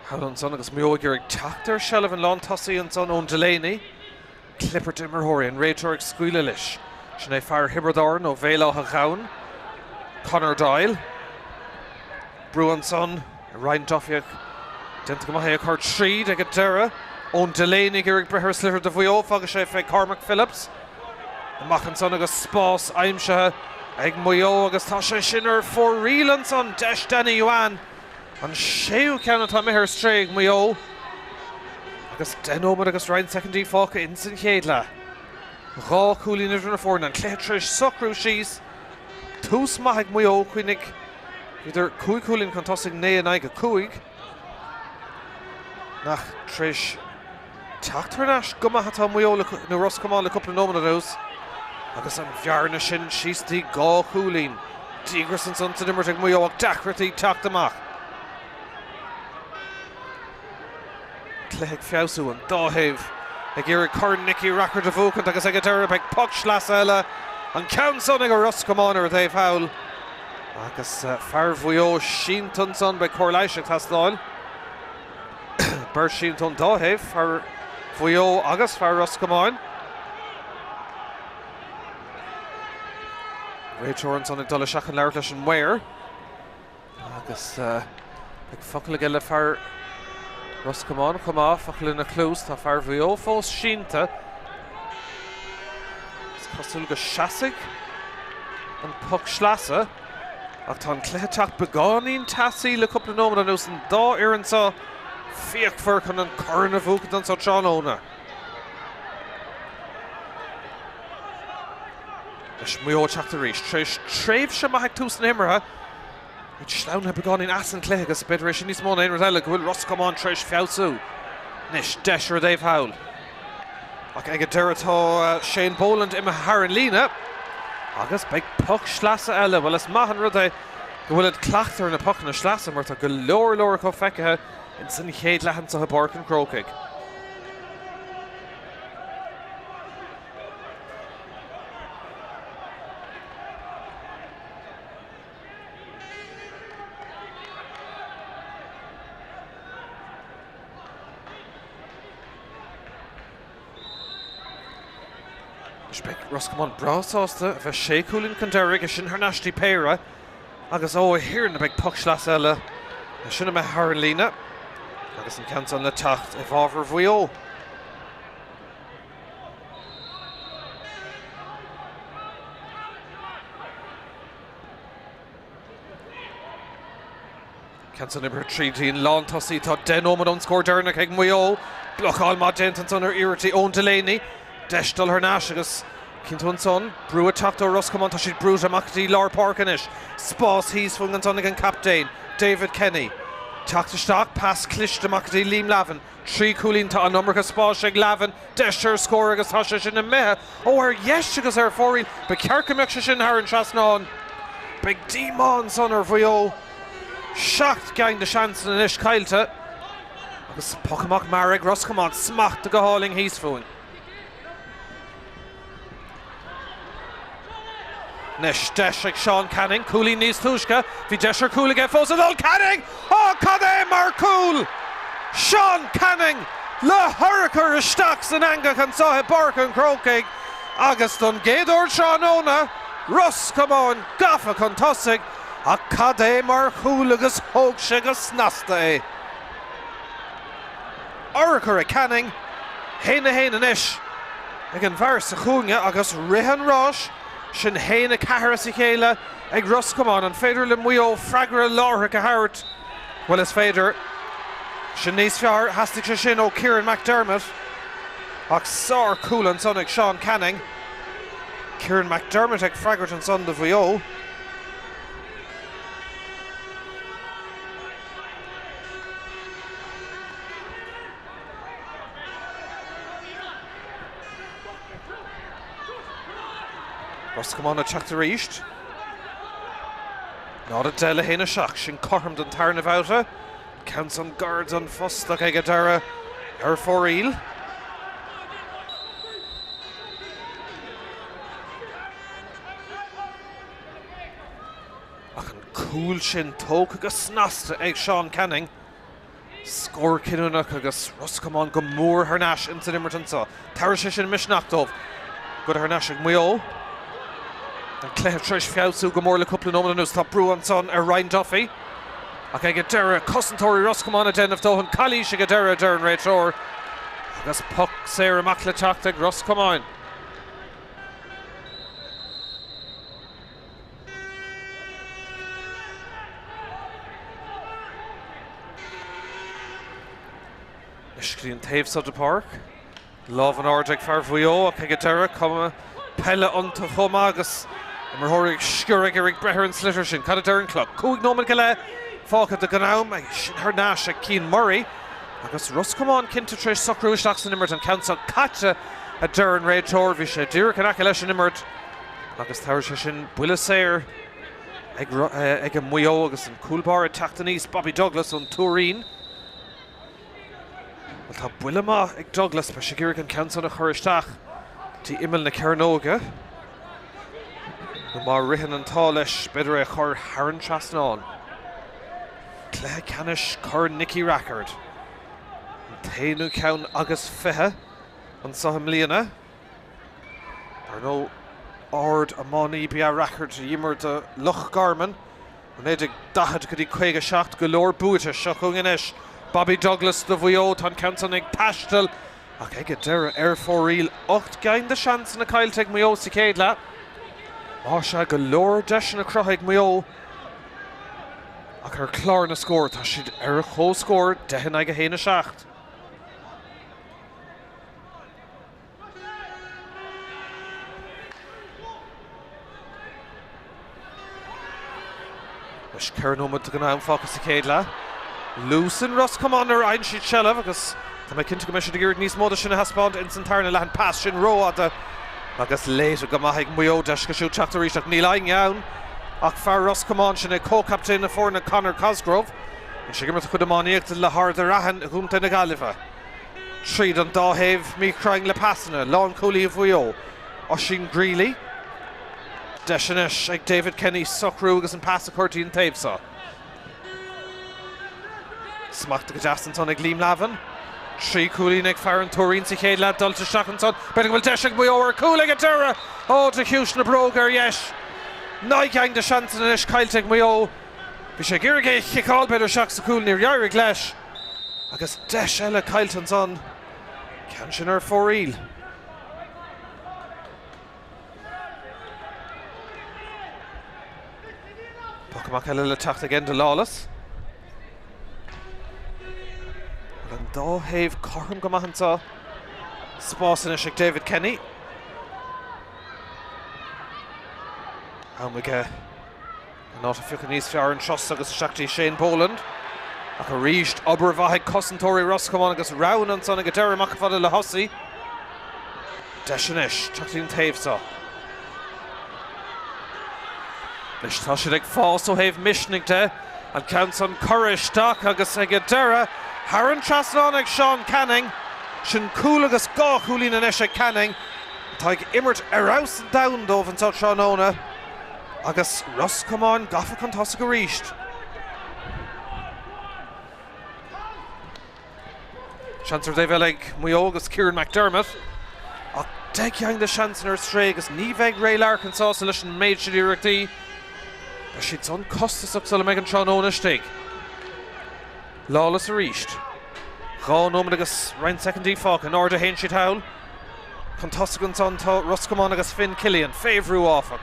thall ansan agus Maigh Eo ag iarraidh teacht ar seilbh an lántosaí ansan Eoin Delaney. Clibirt imreoirí, an réiteoir ag scaoileadh leis. Sin é fear Thiobraid Árann ó Bhéal Átha Gabhann, Conor Doyle. Brú ansan ar Ryan Duffy ach déanta go maith é a chur tríd ag an deireadh. Eoin Delaney ag iarraidh breith ar an sliotar do Mhaigh Eo, fágfaidh sé fé Cormac Phillips. Amach ansan agus spás aimsithe ag Maigh Eo agus tá sé sin ar fóraoil ansan. Deis Danny Yuan. An séú ceann atá imithe ar strae ag Maigh Eo agus 10 nóiméad agus roinnt soicindí fágtha ins an chéad leath. Dhá chúilín idir na foirne, an cluiche tar éis socrú síos. Tús maith ag Maigh Eo, cuimhnigh, bhíodar cúig chúilín chun tosaigh, 9 in aghaidh 5. Ach tar éis Teacht thar n-ais go maith atá Maigh Eo nó Ros Comáin le cúpla nóiméad anuas agus an bhearna sin síos dtí dhá chúilín. Díograis ansan san imirt ag Maigh Eo ach deacrachtaí teacht amach. Cluiche ag feabhsú an dá thaobh ag iarraidh Corn Nicky Rackard a bhuachaint agus ag an deireadh beidh poc sleasa eile, an ceann san ag Ros Comáin ar an taobh thall agus fear Mhaigh Eo sínte ansan, beidh cóir leighis ag teastáil. Beirt sínte ón dá thaobh, fear Mhaigh Eo agus fear Ros Comáin. Réiteoir ansan ag dul isteach chun labhairt leis an maor. Agus beidh focal aige le fear Ros Comáin chomh maith, focal ina chluas. Tá fear Mhaigh Eo fós sínte. Is cosúil go seasfaidh an poc sleasa. Ach tá an cluiche ag teacht beagáinín teasaí le cúpla nóiméad anuas, an dá fhoireann seo fíochmhar chun an corn a bhuachaint anso tráthnóna. Anois Maigh Eo ag teacht arís tar éis tréimhse maith ag tús na himeartha. Iad sleamhnaithe beagáinín as an cluiche agus b'fhéidir é sin níos mó ná aon rud eile go bhfuil Ros Comáin tar éis feabhsú. Anois deis ar an dtaobh thall. Ach ag an deireadh tá Shane Boland imithe thar an líne agus beidh poc sleasa eile. Bhuel is maith an rud é go bhfuilid cleachta ar na pocanna sleasa mar tá go leor leor acu feicthe ins an chéad leath anseo i bPáirc an Chrócaigh. Anois beidh Ros Comáin breá sásta a bheith sé chúilín chun deiridh, é sin thar n-ais dtí péire agus ó a thiarna beidh poc sleasa eile, é sin imithe thar an líne agus an ceann san le teacht i bhfabhar Mhaigh Eo. Ceann san oibrithe tríd an lántosaí. Tá 10 nóiméad ón scór deireanach ag Maigh Eo. Blocáil maith déanta ansan ar iarrachtaí Eoin Delaney. Deis dul thar n-ais agus cinnte ansan, brú ag teacht ó Ros Comáin. Tá siad brúite amach go dtí lár páirce anois. Spás thíos fúinn ansan ag an captaen, David Kenny. Teacht isteach, pas cliste amach go dtí Liam Lavin. 3 chúilín, tá an iomarca spáis ag Lavin, deis ar scór agus tá sé sin imithe ó ar dheis agus ar fóraoil. Ba cheart go mbeadh sé sin thar an trasnán. Beidh díomá ansan ar Mhaigh Eo. 7 gceann de seansanna anois caillte agus poc amach mear ag Ros Comáin. Smachta go hálainn thíos fúinn. Anois deis ag Seán Canning, cúilín níos túisce, bhí deis ar chúl aige fós anall, Canning! Á, cad é mar chúl! Seán Canning le hurchar isteach san eangach anseo i bPáirc an Chrócaigh agus don gcéad uair tráthnóna, Ros Comáin gafa chun tosaigh ach cad é mar chúl agus thóg sé go snasta é. Urchar ag Canning, 1-1 anois ag an bhfear sa chúinne agus rith an ráis sin 1-4 as a chéile ag Ros Comáin. An féidir le Maigh Eo freagra láithreach a thabhairt? Bhuel is féidir. Sin níos fearr. Theastaigh sé sin ó Kieran McDermott. Ach sár chúl ansan ag Seán Canning. Kieran McDermott ag freagairt ansan do Mhaigh Eo. Ros Comáin ag teacht arís. 0-10 le 1-7, sin cothrom don tarna bhabhta. Ceann san gar don phosta ach ag an deireadh ar fóraoil. Ach an cúl sin tógtha go snasta ag Seán Canning. Scór cinniúnach agus Ros Comáin go mór thar n-ais ins an imirt anseo. Tabharfaidh sé sin misneach dóibh. Goidte thar n-ais ag Maigh Eo. An cluiche tar éis feabhsú go mór le cúpla nóiméad anuas. Tá brú ansan ar Ryan Duffy. Ach ag an deireadh, cosantóirí Ros Comáin ag déanamh dóthain calaois ag an deireadh, a deir an réiteoir. Agus poc saor amach le teacht ag Ros Comáin. Anois go dtí an taobh seo de páirc. Lámh in airde ag fear Mhaigh Eo ach ag an deireadh, cuma peile iontu chomh maith agus imreoirí ag sciorradh ag iarraidh breith ar an sliotar sin. Cad a deir an clog? 5 nóiméad go leith fágtha den am. Sin thar n-ais ag Cian Murray agus Ros Comáin cinnte tar éis socrú isteach san imirt. An ceann seo caite a deir an réiteoir. Bhí sé díreach in aice leis an imirt. Agus tabharfaidh sé sin buille saor ag ag Maigh Eo agus an cúl báire ag teacht aníos, Bobby Douglas ón Tuairín. Bhuel, tá buille maith ag Douglas, beidh sé ag iarraidh an ceann san a chur isteach dtí imeall na cearnóige. Nó má ritheann an t-ádh leis, b'fhéidir é a chur thar an trasnán. Cluiche ceannais Corn Nicky Rackard. An t-aonú ceann agus 20 anseo i mbliana. Ar ndóigh, ard-iománaí ba ea Rackard a d'imir do Loch Garman ó 1940 go dtí 57, go leor buaite. Seo chugainn anois Bobby Douglas do Mhaigh Eo. Tá an ceann san ag taisteal ach ag an deireadh ar fóraoil. 8 gceann de sheansanna caillte ag Maigh Eo sa chéad leath. Más ea, go leor deiseanna cruthaithe ag Maigh Eo ach ar chlár na scór tá siad ar comhscór, 10 in aghaidh 1, 7. Anois 4 nóiméad den am fágtha sa chéad leath. Luas in Ros Comáin nuair a fhaigheann siad seilbh agus tá mé cinnte go mbeidh siad ag iarraidh níos mó de sin a thaispeáint ins an tarna leath. An pas sin rófhada agus léite go maith ag Maigh Eo. Deis acu siúd teacht arís ach níl éinne ann ach fear Ros Comáin, sin é comhchaptaen na foirne Conor Cosgrove. Bíonn sé ag imirt a chuid iománaíochta le hArd an Raithin i gContae na Gaillimhe. Tríd an dá thaobh míchruinn le pasanna, lánchúlaí Mhaigh Eo, Oisín Greeley. Deis anois ag David Kenny socrú agus an pas a chur dtí an taobh seo. Smachtaithe go deas ansan ag Liam Lavin. 3 chúilín ag fear an Tuairín sa chéad leath dulta isteach ansan. B'fhéidir go bhfuil deis ag Maigh Eo ar chúl ag an deireadh! Ó, de chiumhais na bróga ar dheis. 9 gceann de seansanna anois caillte ag Maigh Eo. Bhí sé ag iarraidh é a chiceáil b'fhéidir isteach sa chúl, níor éirigh leis. Agus deis eile caillte ansan. Ceann sin ar fóraoil. Poc amach eile le teacht ag Enda Lawless. Bhfuil an dá thaobh cothrom go maith anseo. Spás anois ag David Kenny. Am aige An áit a phiocadh níos fearr anseo agus isteach dtí Shane Boland. Ach arís, obair mhaith ag cosantóirí Ros Comáin agus roghna ansan ag an deireadh amach chomh fada le Hussey. Deis anois, teacht dtí an taobh seo. Anois tá siad ag fás ó thaobh misnigh de. An ceann san curtha isteach agus ag an deireadh, thar an trasnán ag Seán Canning. Sin cúl agus 2 chúilín anois ag Canning, atá ag imirt ar fheabhas an domhain dóibh anseo tráthnóna. Agus Ros Comáin gafa chun tosaigh arís. Seans ar an dtaobh eile ag Maigh Eo agus Kieran McDermott. Ach 10 gceann de sheansanna ar strae agus ní bheidh Ray Larkin sásta leis an méid sin iarrachtaí. Beidh siad san costasach sula mbeidh an tráthnóna istigh. Lawless arís. 2 nóiméad agus roinnt soicindí fágtha. In airde a théann siad thall. Chun tosaigh ansan tá Ros Comáin agus Finn Killian. Fé bhrú áfach.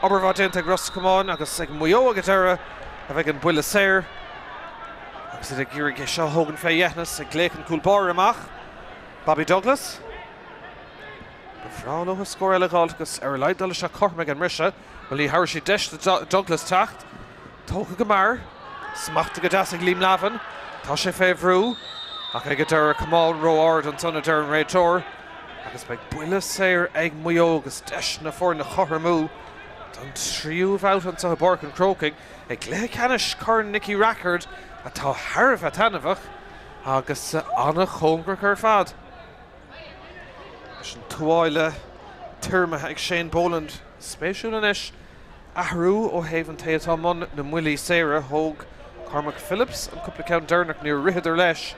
Obair mhaith déanta ag Ros Comáin agus ag Maigh Eo ag an deireadh a bheidh an buille saor. Agus iad ag iarraidh é seo a thógaint fé dheithneas ag glaoch an cúl báire amach. Bobby Douglas. Ba bhreá leo scór eile a dh'fháilt agus ar a laghad dul isteach cothrom ag an mbriseadh. Bhuel ní thabharfaidh siad deis do Douglas teacht. Tógtha go mear. Smachtaithe go deas ag Liam Lavin. Tá sé fé bhrú ach ag an deireadh camán ró-ard ansan a deir an réiteoir agus beidh buille saor ag Maigh Eo agus deis na foirne a chothromú don tríú bhabhta anseo i bPáirc an Chrócaigh i gcluiche ceannais Chorn Nicky Rackard atá thar a bheith taitneamhach agus an-chóngarach ar fad. Leis an tuáille tiormaithe ag Shane Boland. Spéisiúil anois athrú ó thaobh an té atá i mbun na mbuillí saora. Thóg Cormac Phillips an cúpla ceann deireanach, níor ritheadar leis.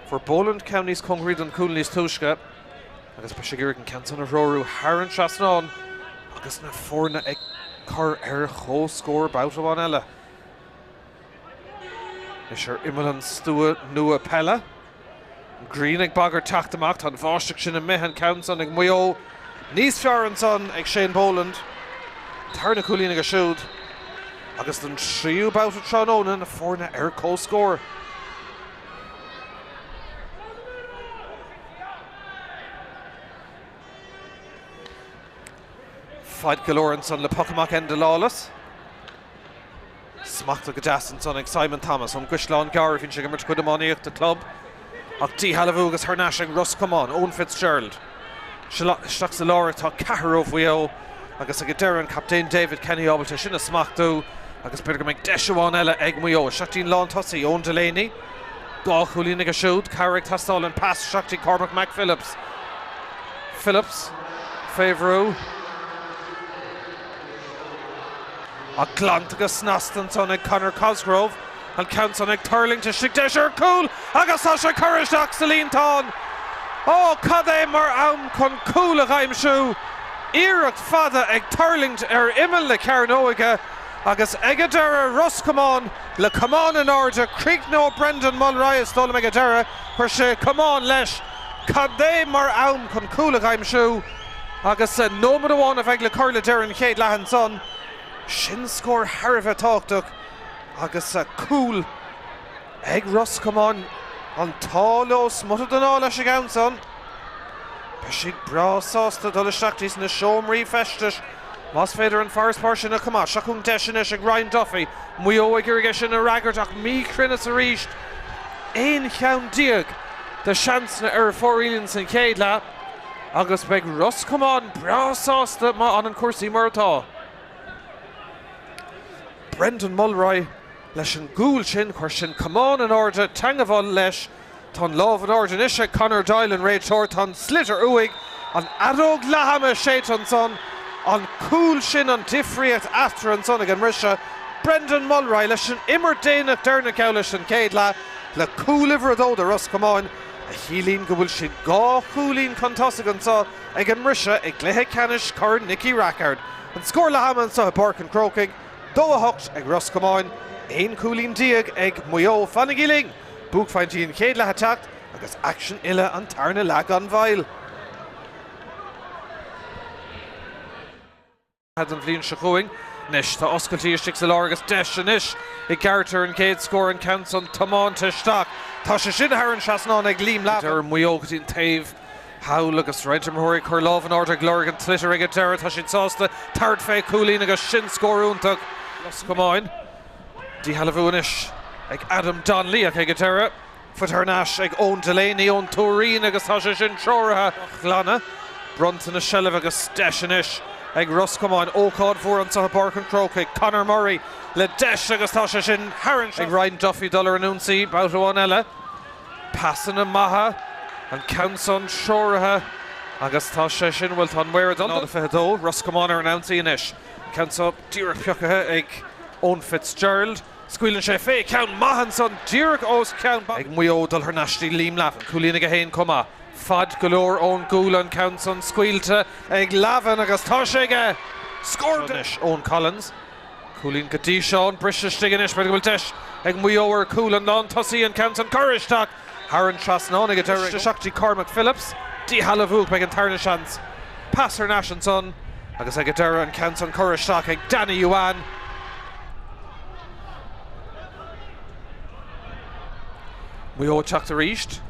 Fuair Boland ceann níos cóngaraí don chúl níos túisce agus beidh sé ag iarraidh an ceann san a threorú thar an trasnán agus na foirne ag cur ar comhscór babhta amháin eile. Anois ar imeall an stua nua peile. An ghrian ag bagairt teacht amach. Tá an bháisteach sin imithe, an ceann san ag Maigh Eo. Níos fearr ansan ag Shane Boland. Tarna cúilín aige siúd. Agus don tríú babhta tráthnóna, na foirne ar comhscór. Fad go leor ansan le poc amach Enda Lawless. Smachtaithe go deas ansan ag Simon Thomas ón gCaisleán Gearr a bhíonn sé ag imirt a chuid iománaíochta club ach díshealbhú agus thar n-ais ag Ros Comáin, Eoin Fitzgerald. Isteach sa lár atá ceathrar ó Mhaigh Eo agus ag an deireadh an captaen David Kenny ábalta sin a smachtú agus b'fhéidir go mbeidh deis amháin eile ag Maigh Eo. Isteach dtí'n lántosaí, Eoin Delaney. 2 chúilín aige siúd, cabhair ag teastáil, an pas isteach dtí Cormac McPhillips. Phillips fé bhrú. Ach glanta go snasta ansan ag Conor Cosgrove, an ceann san ag tuirlingt istigh deis ar chúl agus tá sé curtha isteach sa líontán! Ó, cad é mar am chun cúl a dh'aimsiú! Iarracht fada ag tuirlingt ar imeall na cearnóige agus ag an deireadh Ros Comáin le camán in airde, chríochnóidh Brendan Mulroy is dóigh liom ag an deireadh, chuir sé camán leis. Cad é mar am chun cúl a dh'aimsiú! Agus nóiméad amháin a bheidh le cur le deireadh an chéad leath ansan. Sin scór thar a bheith tábhachtach agus cúl ag Ros Comáin. An t-ádh leo smut den ádh leis an gceann san. Beidh siad breá sásta dul isteach dtí na seomraí feistis Más féidir an farasbarr sin a choimeád, seo chugainn deis anois ag Ryan Duffy. Maigh Eo ag iarraidh é sin a fhreagairt ach míchruinneas arís. 11 cheann de sheansanna ar fóraoil san chéad leath agus beidh Ros Comáin breá sásta má fhanann cúrsaí mar atá. Brendan Mulroy leis an gcúl sin, chuir sin camán in airde, teangabháil leis. Tá an lámh in airde anois ag Conor Doyle, an réiteoir. Tá an sliotar uaidh. An fheadóg leathama séidte ansan. An cúl sin an difríocht eatarthu ansan ag an mbriseadh. Brendan Mulroy leis an imirt déanach deireanach geall leis den chéad leath le cúl uimhir a dó do Ros Comáin, a chiallaíonn go bhfuil siad dhá chúilín chun tosaigh anso ag an mbriseadh i gcluiche ceannais Chorn Nicky Rackard. An scór leath ama anso i bPáirc an Chrócaigh, 2-8 ag Ros Comáin, 11 cúilín ag Maigh Eo. Fanaigí linn! Buaicphointí an chéad leath ag teacht agus aicsean uile an tarna leath gan mhoill. Don bhliain seo chugainn. Anois tá oscailtí istigh sa lár agus deis anois i gceart ar an gcéad scór, an ceann san tiomáinte isteach. Tá sé sin thar an trasnán ag Liam Lavin. Deireadh Maigh Eo go dtí an taobh thall agus roinnt imreoirí ag cur lámh in airde ag lorg an tsliotair ag an deireadh. Tá siad sásta tabhairt fé chúilín agus sin scór iontach. Ros Comáin. Díshealbhú anois ag Adam Donnelly ach ag an deireadh, faighte thar n-ais ag Eoin Delaney ón Tuairín agus tá sé sin treoraithe á ghlanadh. Bronnta na seilbhe agus deis anois ag Ros Comáin. Ócáid mhór anseo i bPáirc an Chrócaigh. Conor Murray le deis agus tá sé sin thar an ag Ryan Duffy dul ar an ionsaí babhta amháin eile. Pasanna maithe, an ceann san treoraithe agus tá sé sin, bhuel tá an maor ag dul. 0-22, Ros Comáin ar an ionsaí anois. Ceann seo díreach pioctha ag Eoin Fitzgerald. Scaoileann sé fé. Ceann maith ansan díreach os cionn. Ag Maigh Eo dul thar n-ais dtí Liam Lavin. Cúilín aige féin chomh maith. Fad go leor ón gcúl an ceann san scaoilte ag Lavin agus tá sé aige! Scór anois Eoin Collins. Cúilín go dtí seo. An briseadh istigh anois. B'fhéidir go bhfuil deis ag Maigh Eo ar chúl. An lántosaí an ceann san curtha isteach thar an trasnán ag an deireadh. Isteach dtí Cormac Phillips. Díshealbhú. Beidh an tarna seans. Pas thar n-ais ansan agus ag an deireadh an ceann san curtha isteach ag Danny Yuan. Maigh Eo ag teacht arís.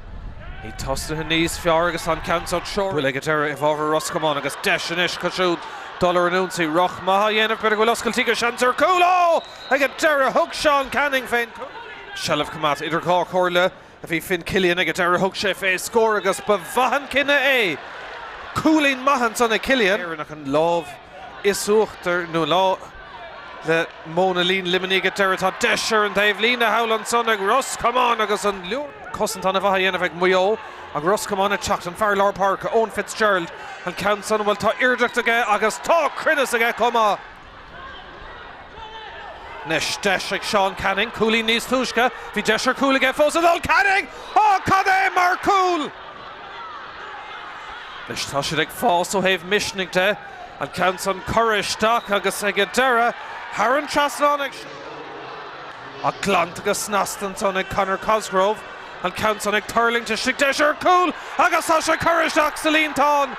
Iad tosaithe níos fearr agus tá an ceann san treoraithe. Buille ag an deireadh i bhfabhar Ros Comáin agus deis anois acu siúd dul ar an ionsaí. Rith maith á dhéanamh, b'fhéidir go bhfuil oscailtí go seans ar chúl. Ó! Ag an deireadh thug Seán Canning fén gcúl. Seilbh coimeádta idir dhá chomhairle. a bhí Finn Killian ag an deireadh thug sé fé scór agus ba mhaith an cinneadh é. Cúilín maith ansan ag Killian. Éireannach an lámh is uachtar nó lá le Móna Lín Luimnigh ag an deireadh. Tá deis ar an taobh líne thall ansan ag Ros Comáin agus an leor cosaint an-mhaith á dhéanamh ag Maigh Eo ach Ros Comáin ag teacht an fear lár páirce Eoin Fitzgerald an ceann san bhuel tá airdeacht aige agus tá cruinneas aige chomh maith. Anois deis ag Seán Canning, cúilín níos túisce, bhí deis ar chúl aige fós ag dul, Canning! Á, cad é mar chúl! Anois tá siad ag fás ó thaobh misnigh de, an ceann san curtha isteach agus ag an deireadh, thar an trasnán ag. Ach glanta go snasta ansan ag Conor Cosgrove, an ceann san ag tuirlingt istigh, deis ar chúl agus tá sé curtha isteach sa líontán!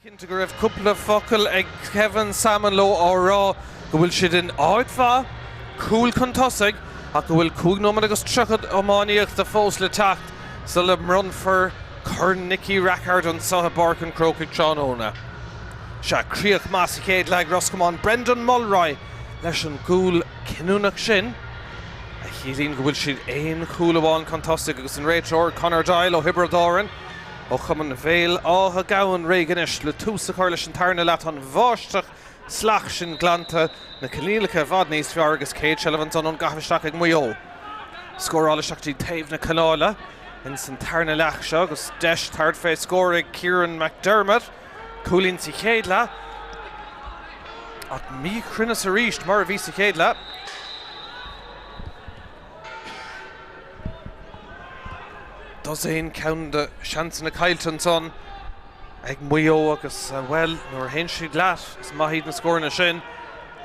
Cinnte go raibh cúpla focal ag Kevin Sammon leo á rá go bhfuil siad in áit mhaith, cúl chun tosaigh, ach go bhfuil 5 nóiméad agus 30 iománaíochta fós le teacht sula mbronnfar Corn Nicky Rackard anseo i bPáirc an Chrócaigh tráthnóna. Sea, críoch maith sa chéad leath ag Ros Comáin, Brendan Mulroy leis an gcúl cinniúnach sin, a chiallaíonn go bhfuil siad aon chúl amháin chun tosaigh agus an réiteoir Conor Doyle ó Thiobraid Árann Ó Chumann Bhéal Átha Gabhann réidh anois le tús a chur leis an tarna leath. Tá an bháisteach salach sin glanta, na coinníollacha i bhfad níos fearr agus céad seilbh ansan ón gcaitheamh isteach ag Maigh Eo. Scóráil isteach dtí taobh na canála ins an tarna leath seo agus deis tabhairt fé scór ag Kieran McDermott. Cúilín sa chéad leath ach míchruinneas arís mar a bhí sa chéad leath. Dosaen ceann de seansanna caillte ansan ag Maigh Eo agus, bhuel, nuair a théann siad leat, is maith iad na scóranna sin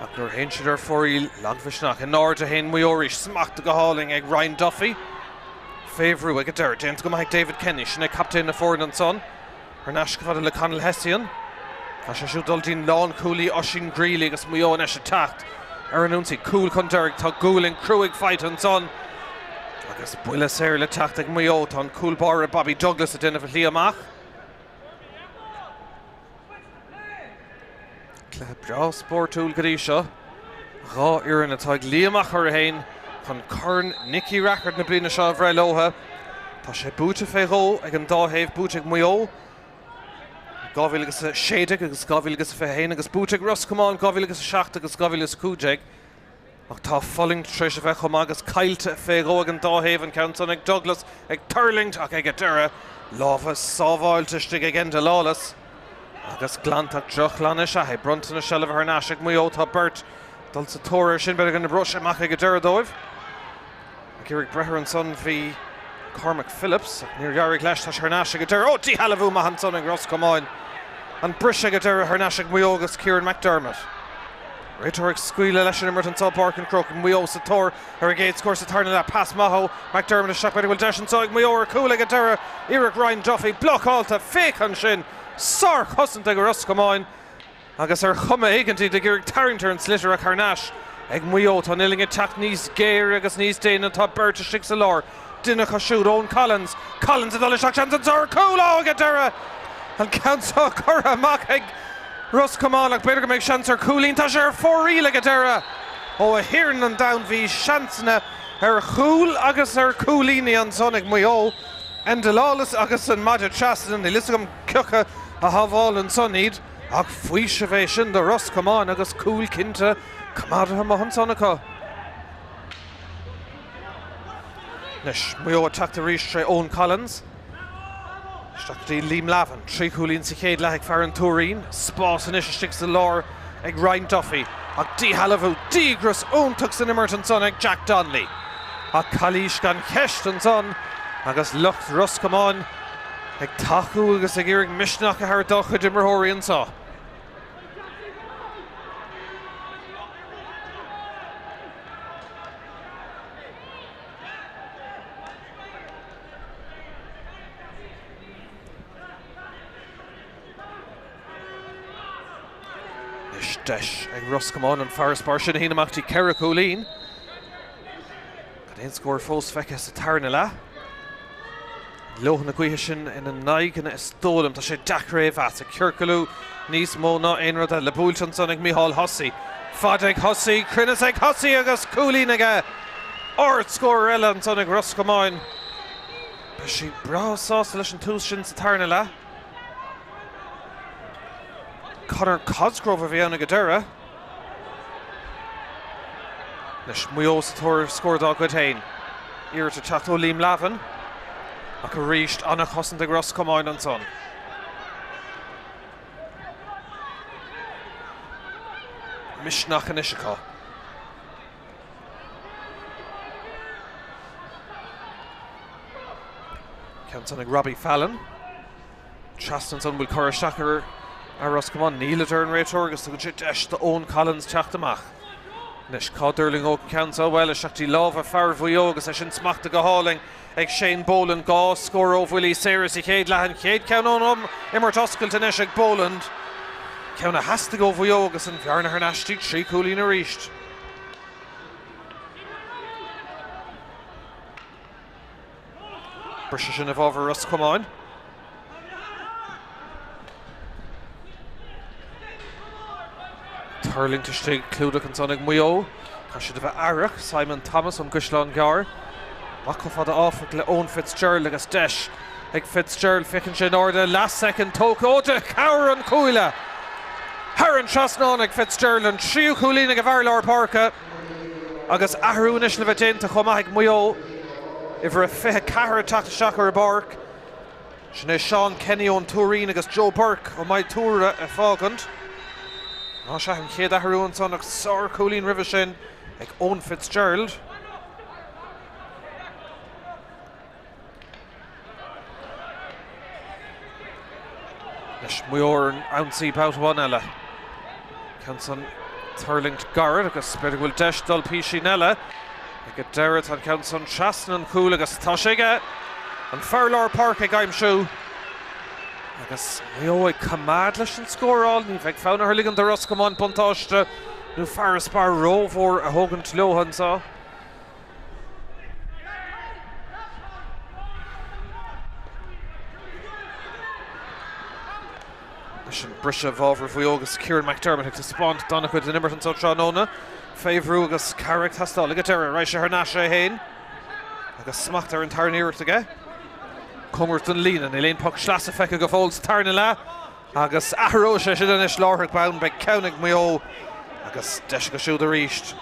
ach nuair a théann siad ar fóraoil, lagmhisneach. In airde a théann Maigh Eo arís, smachta go hálainn ag Ryan Duffy. Fé bhrú ag an deireadh, déanta go maith ag David Kenny, sin é captaen na foirne ansan. Thar n-ais chomh fada le Conall Hession. Tá sé siúd dul dtí'n lánchúlaí Oisín Greally agus Maigh Eo anois ag teacht ar an ionsaí. Cúl chun deiridh. Tá gualainn cruaidh faighte ansan agus buille saor le teacht ag Maigh Eo. Tá an cúl báire Bobby Douglas ag déanamh a shlí amach. Cluiche breá spórtúil go dtí seo. 2 fhoireann atá ag luí amach orthu féin chun Corn Nicky Rackard na bliana seo a bhreith leo. Tá sé buaite fé dhó ag an dá thaobh, buaite ag Maigh Eo i 2016 agus 2021 agus buaite ag Ros Comáin 2007 agus 2015. Ach tá fulaingt tar éis a bheith chomh maith agus caillte fé dhó ag an dá thaobh, an ceann san ag Douglas ag tuirlingt ach ag an deireadh, lámha sábháilte istigh ag Enda Lawless. Agus glantacht drochghlan is ea é. Bronnta na seilbhe thar n-ais ag Maigh Eo. Tá beirt dul sa tóir air sin, b'fhéidir go n-oibreoidh sé amach ag an deireadh dóibh. Ag iarraidh breith air ansan bhí Cormac Phillips ach níor éirigh leis. Tá sé thar n-ais ag an deireadh. Ó, díshealbhú maith ansan ag Ros Comáin. An briseadh ag an deireadh thar n-ais ag Maigh Eo agus Kieran McDermott. Réiteoir ag scaoileadh leis an imirt anseo i bPáirc an Chrócaigh. Maigh Eo sa tóir ar a gcéad scór sa tarna leath. Pas maith ó McDermott isteach. B'fhéidir go bhfuil deis anseo ag Maigh Eo ar chúl ag an deireadh. Iarracht Ryan Duffy blocáilte. Féach ansin! Sárchosaint ag Ros Comáin agus ar chuma éigin iad ag iarraidh tarraingt ar an sliotar ach thar n-ais ag Maigh Eo. Tá an uillinn ag teacht níos géire agus níos déine. Tá beirt istigh sa lár. Duine acu siúd, Eoin Collins. Collins ag dul isteach, seans anseo ar chúl! Ó, ag an deireadh! An ceann seo curtha amach ag Ros Comáin ach b'fhéidir go mbeidh seans ar chúilín. Tá sé ar fóraoil ag an deireadh! Ó, a Thiarna an domhain, bhí seansanna ar chúl agus ar chúilíní ansan ag Maigh Eo. Enda Lawless agus an maide trasna, níl fhios agam cioca a shábháil ansan iad ach faoiseamh é sin do Ros Comáin agus cúl cinnte coimeádaithe amuigh ansan acu. Anois, Maigh Eo ag teacht arís tré Eoin Collins. Isteach go dtí Liam Lavin. 3 chúilín sa chéad leath ag fear an Tuairín. Spás anois istigh sa lár ag Ryan Duffy. Ach díshealbhú, díograis iontach san imirt ansan ag Jack Donnelly. Ach calaois gan cheist ansan agus lucht Ros Comáin ag tacú agus ag iarraidh misneach a thabhairt dá chuid imreoirí anseo. Anois deis ag Ros Comáin an farasbarr sin a shíneadh amach dtí 4 chúilín. Gan aon scór fós feicthe sa tarna leath. Leoithne na gaoithe sin ina n-aghaidheanna is dóigh liom. Tá sé deacair é a mheas. Ag ciorcalú níos mó ná aon rud eile. Buailte ansan ag Micheál Hussey. Fad ag Hussey, cruinneas ag Hussey agus cúilín aige. Ardscór eile ansan ag Ros Comáin. Beidh siad breá sásta leis an tús sin sa tarna leath. Conor Cosgrove a bhí ann ag an deireadh. Anois Maigh Eo sa tóir ar scór dá gcuid féin. Iarracht ag teacht ó Liam Lavin. Ach arís an-chosaint ag Ros Comáin ansan. Misneach anois acu. Ceann san ag Robbie Fallon. Trasna ansan bhfuil cur isteach ar Ros Comáin. Níl a deir an réiteoir agus tugann sé deis do Eoin Collins teacht amach. Anois, cá dtuirlingeodh an ceann seo? Bhuel, isteach dtí lámha fear Mhaigh Eo agus é sin smachtaithe go hálainn ag Shane Boland. 2 scór ó bhuillí saora sa chéad leath, an chéad cheann ón imirt oscailte anois ag Boland. Ceann a theastaigh ó Mhaigh Eo agus an bhearna thar n-ais dtí 3 chúilín arís. Briseadh sin i bhfabhar Ros Comáin. Tuirlingt istigh, clúdach ansan ag Maigh Eo. Caithfidh siad a bheith aireach. Simon Thomas ón gCaisleán Gearr. Amach chomh fada áfach le Eoin Fitzgerald agus deis ag Fitzgerald. Féachann sé in airde, leath soicind tógtha ó de chabhair an chuaille! Thar an trasnán ag Fitzgerald, an tríú cúilín ag an bhfear lár páirce. Agus athrú anois le bheith déanta chomh maith ag Maigh Eo, uimhir a 24 ag teacht isteach ar an bpáirc. Sin é Seán Kenny ón Tuairín agus Joe Burke ó Maigh Tuathail ag fágaint. Ná sea, an chéad athrú ansan ach sár-chúilín roimhe sin ag Eoin Fitzgerald. Anois Maigh Eo ar an ionsaí babhta amháin eile. Ceann san tuirlingt gairid agus b'fhéidir go bhfuil deis dul písín eile. Ag an deireadh tá an ceann san trasna an chúil agus tá sé aige! An fear lár páirce ag aimsiú agus Maigh Eo ag coimeád leis an scóráil. Ní bheidh fonn orthu ligean do Ros Comáin buntáiste nó farasbarr rómhór a thógaint leo anseo. Leis an briseadh i bhfabhar Mhaigh Eo agus Kieran McDermott ag taispeáint an-chuid den imirt anseo tráthnóna. Fé bhrú agus cabhair ag teastáil ag an deireadh. Raghaidh sé thar n-ais é féin agus smacht ar an tarna iarracht aige. Cóngarach don líne, níl aon poc sleasa feicthe go fóill sa tarna leath agus athróidh sé sin anois láithreach bonn. Beidh ceann ag Maigh Eo agus deis acu siúd arís.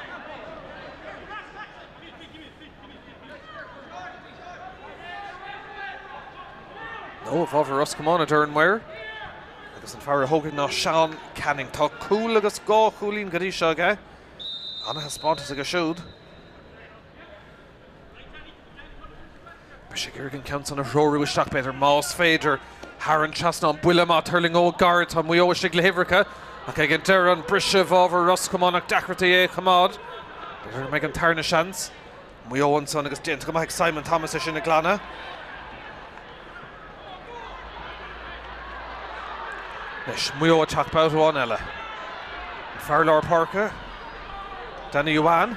Nó i bhfabhar Ros Comáin, a deir an maor. Agus an fear a thógfaidh ná Seán Canning. Tá cúl agus 2 chúilín go dtí seo aige. Ana-thaispeántas aige siúd. Beidh sé ag iarraidh an ceann san a threorú isteach, b'fhéidir, más féidir, thar an trasnán. Buille maith, tuirlingeoidh gairid. Tá Maigh Eo istigh le huimhreacha ach ag an deireadh an briseadh i bhfabhar Ros Comáin ach deacrachtaí é a choimeád. B'fhéidir go mbeidh an tarna seans. Maigh Eo ansan agus déanta go maith ag Simon Thomas é sin a ghlanadh. Anois, Maigh Eo ag teacht babhta amháin eile. An fear lár páirce, Danny Youan,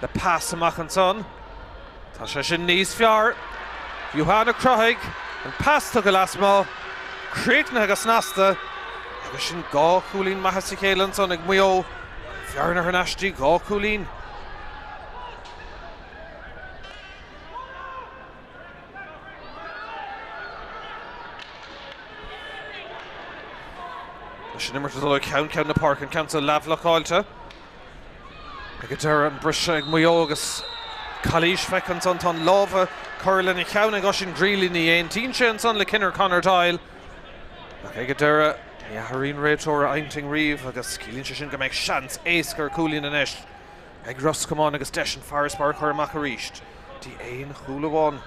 le pas amach ansan. Tá sé sin níos fearr. Youan a chruthaigh an pas tugtha lasmuigh, críochnaithe go snasta agus sin 2 chúilín maithe as a chéile ansan ag Maigh Eo. Bhearna thar n-ais dtí 2 chúilín. Leis an imirt ag dul ó cheann ceann na páirce, an ceann seo leathbhlocáilte. Ag an deireadh an briseadh ag Maigh Eo agus calaois feicthe ansan. Tá an lámh curtha lena cheann ag Oisín Greeley. Ní aontaíonn sé ansan le cinneadh Conor Doyle. Ach ag an deireadh ní athraíonn réiteoir a intinn riamh agus ciallaíonn sé sin go mbeidh seans éasca ar chúilín anois ag Ros Comáin agus deis an farasbarr a chur amach arís dtí aon chúl amháin.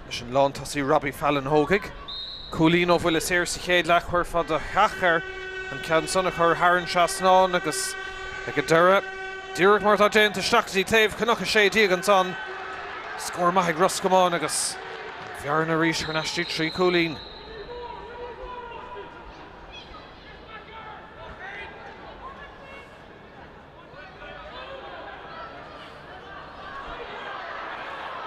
Leis an lántosaí Robbie Fallon thógfaidh cúilín ó bhuille saor sa chéad leath, chuirfeá do theach air an ceann san a chur thar an trasnán agus ag an deireadh, díreach mar atá déanta, isteach go dtí taobh Chnoc 16 ansan. Scór maith ag Ros Comáin agus an bhearna arís thar n-ais dtí 3 chúilín.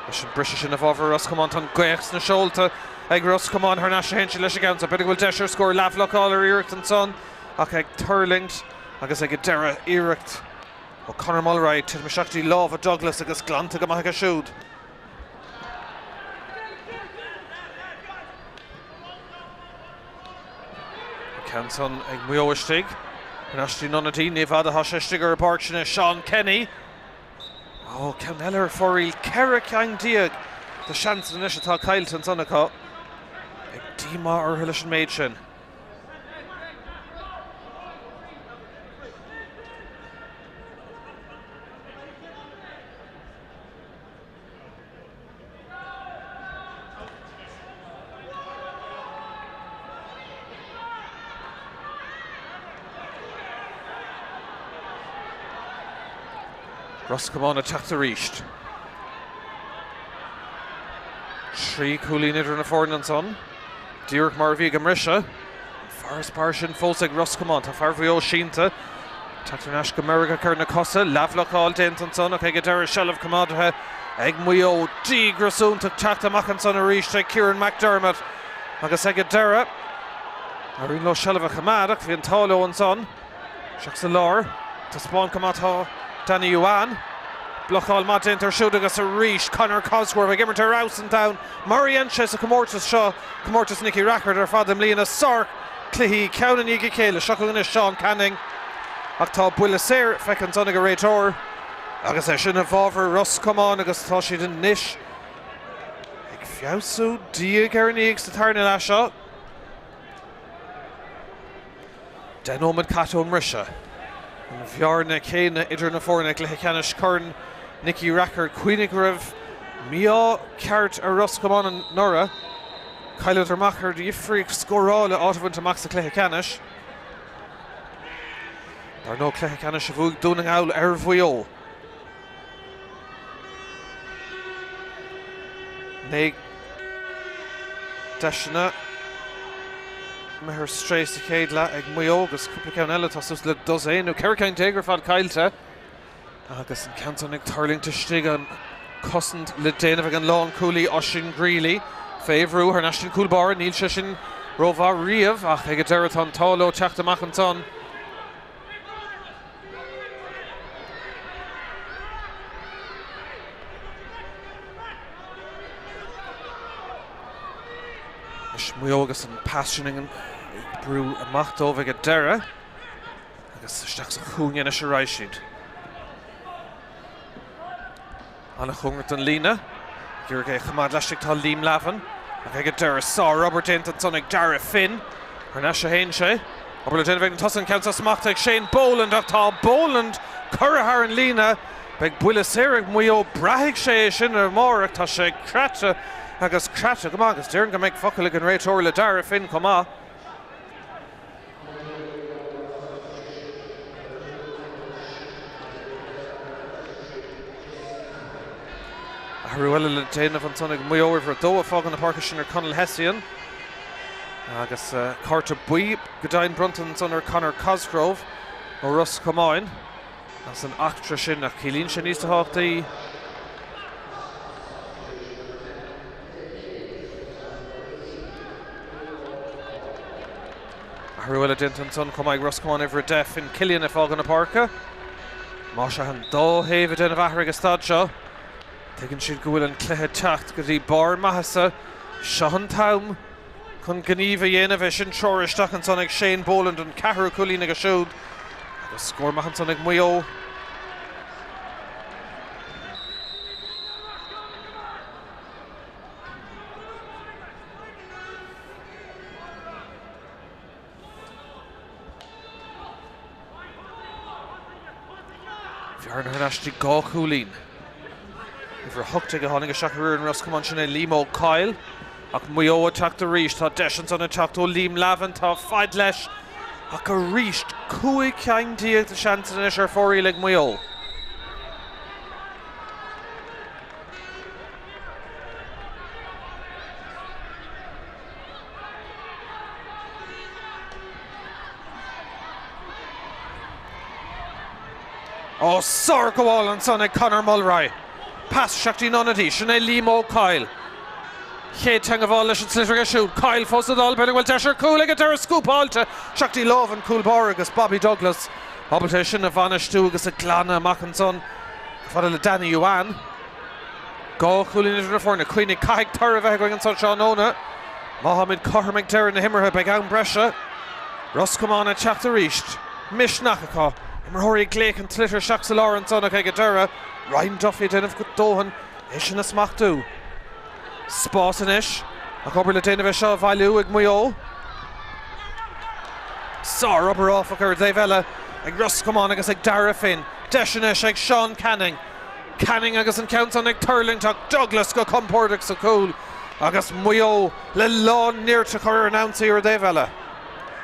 Leis an briseadh sin i bhfabhar Ros Comáin, tá an ghaoth sna seolta ag Ros Comáin. Thar n-ais a théann siad leis an gceann seo. B'fhéidir go bhfuil deis ar scór leathbhlocáil ar iarracht ansan ach ag tuirlingt agus ag an deireadh iarracht ó Conor Mulroy titim isteach dtí lámha Douglas agus glanta go maith aige siúd. An ceann san ag Maigh Eo istigh. Thar n-ais dtí an ionadaí, ní fada atá sé istigh ar an bpáirc sin é Seán Kenny. Ó, ceann eile ar fóraoil, 14 ceann de sheansanna anois atá caillte ansan acu. Beidh díomá orthu leis an méid sin. Ros Comáin ag teacht arís. 3 chúilín idir na foirne ansan. Díreach mar a bhí ag an mbriseadh. An farasbarr sin fós ag Ros Comáin. Tá fear Mhaigh Eo sínte. Teacht thar n-ais go meirgeach ar na cosa. Leathbhlocáil déanta ansan ach ag an deireadh seilbh coimeádaithe ag Maigh Eo. Díograis iontach teacht amach ansan arís ag Kieran McDermott agus ag an deireadh éiríonn leo seilbh a choimeád ach bhí an t-ádh leo ansan. Isteach sa lár. Taispeáint go maith tá Danny Youan. Blocáil maith déanta air siúd agus arís Conor Cosgrove ag imirt ar fheabhas an domhain mar a dhein sé sa chomórtas seo, comórtas Nicky Rackard ar fad i mbliana. Sár chluichí ceann i ndiaidh a chéile. Seo chugainn anois Seán Canning ach tá buille saor feicthe ansan ag an réiteoir agus é sin i bhfabhar Ros Comáin agus tá siad anois ag feabhsú diaidh ar ndiaidh sa tarna leath seo. 10 nóiméad caite ón mbriseadh. An bhearna chéanna idir na foirne i gcluiche ceannais Chorn Nicky Rackard. Cuimhnigh go raibh mí-ádh ceart ar Ros Comáin anuraidh. Chailleadar amach ar dhifríocht scórála áit a bhaint amach sa chluiche ceannais. Dar ndóigh cluiche ceannais a bhuaigh Dún na nGall ar Mhaigh Eo. 9 deiseanna imithe ar strae sa chéad leath ag Maigh Eo agus cúpla ceann eile, tá suas le dosaen nó 14 ceann ar fad caillte agus an ceann san ag tuirlingt istigh an cosaint le déanamh ag an lánchúlaí Oisín Greally fé bhrú thar n-ais don chúl báire, níl sé sin rómhaith riamh ach ag an deireadh tá an t-ádh leo teacht amach ansan. Anois Maigh Eo agus an pas sin ag brú amach dóibh ag an deireadh agus isteach sa chúinne anois a raghaidh siad. An-chóngarach don líne. Ag iarraidh é a choimeád laistigh tá Liam Lavin. Ach ag an deireadh, sárobair déanta ansan ag Darragh Finn. Thar n-ais a théann sé. Obair le déanamh ag na tosaithe, an ceann seo smachtaithe ag Shane Boland ach tá Boland curtha thar an líne. Beidh buille saor ag Maigh Eo. Braithfidh sé é sin amárach. Tá sé craite agus craite go maith agus déarfainn go mbeidh focal ag an réiteoir le Darragh Finn chomh maith. Athrú eile le déanamh ansan ag Maigh Eo uimhir 2 ag fágáil na páirce sin ar Conall Hessian. Agus cárta buí go deimhin bronnta ansan ar Conor Cosgrove ó Ros Comáin as an eachtra sin ach ciallaíonn sé níos tábhachtaí Athrú eile déanta ansan chomh maith ag Ros Comáin uimhir 10, Finn Killian ag fágáil na páirce. Más ea an dá thaobh ag déanamh athraithe ag an staid seo, tuigeann siad go bhfuil an cluiche ag teacht go dtí barr maitheasa. Seo an t-am chun gníomh a dhéanamh. É sin treoraithe isteach ansan ag Shane Boland, an ceathrú cúilín aige siúd agus scór maith ansan ag Maigh Eo. Bearna thar n-ais dtí 2 chúilín. Uimhir 18 a tháinig isteach ar fhoireann Ros Comáin sin é Liam Ó Coill. Ach Maigh Eo ag teacht arís. Tá deis ansan ag teacht ó Liam Lavin. Tá faid leis. Ach arís, 15 ceann de sheansanna anois ar fóraoil ag Maigh Eo. Ó, sárghabháil ansan ag Conor Mulroy. Pas isteach dtí an ionadaí, sin é Liam Ó Coill. Chéad teangabháil leis an sliotar aige siúd. Coyle fós ag dul, b'fhéidir go bhfuil deis ar chúl ag an deireadh scúpáilte isteach dtí lámh an chúl báire agus Bobby Douglas ábalta é sin a bhainistiú agus a ghlanadh amach ansan fada le Danny Youan. 2 chúilín idir na foirne. Cuimhnigh, caithfidh toradh a bheith againn anso tráthnóna. Má táimid cothrom ag deireadh na himeartha, beidh am breise. Ros Comáin ag teacht arís. Misneach acu. Imreoirí ag glaoch an tsliotair isteach sa lár ansan ach ag an deireadh, Ryan Duffy ag déanamh a dhóthain é sin a smachtú. Spás anois ach obair le déanamh é seo a bhailiú ag Maigh Eo. Sárobair áfach ar an dtaobh eile ag Ros Comáin agus ag Darragh Finn. Deis anois ag Seán Canning. Canning agus an ceann san ag tuirlingt ach Douglas go compordach sa chúl agus Maigh Eo le lán nirt a chur ar an ionsaí ar an dtaobh eile.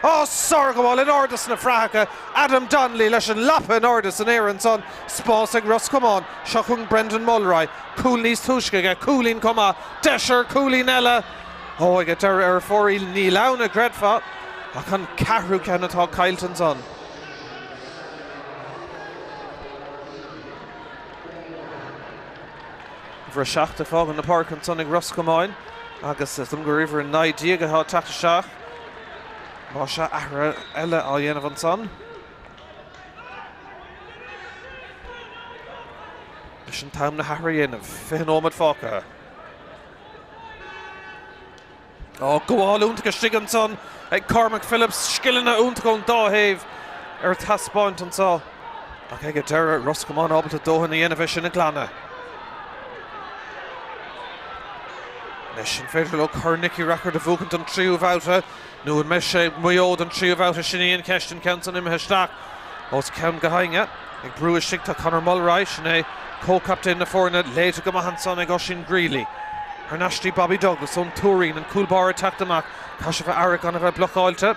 Á, sárghabháil in airde sna fraitheacha, Adam Donnelly leis an lapa in airde san aer ansan. Spás ag Ros Comáin. Seo chugainn Brendan Mulroy. Cúl níos túisce aige, cúilín chomh maith. Deis ar chúilín eile. Ó, ag an deireadh ar fóraoil, níl ann a gcreidfeá, ach an ceathrú ceann atá caillte ansan. Uimhir 7 ag fágáil na páirce ansan ag Ros Comáin agus is dóigh liom gur uimhir 19 atá ag teacht isteach. Más ea, athrú eile á dhéanamh ansan. Leis an t-am le hathrú a dhéanamh, 20 nóiméad fágtha. Á, gabháil iontach istigh ansan ag Cormac Phillips, scileanna iontacha ón dá thaobh ar taispeáint anseo. Ach ag an deireadh, Ros Comáin ábalta dóthain a dhéanamh é sin a ghlanadh. Anois, an féidir leo Corn Nicky Rackard a bhuachan don tríú bhabhta nó an mbeidh sé Maigh Eo don tríú bhabhta? Sin í an cheist, an ceann san imithe isteach os cionn gach éinne. Ag brú istigh tá Conor Mulroy, sin é comhchaptaen na foirne, léite go maith ansan ag Oisín Greeley. Thar n-ais dtí Bobby Douglas ón Tuairín, an cúl báire ag teacht amach, caithfidh sé bheith aireach gan a bheith blocáilte.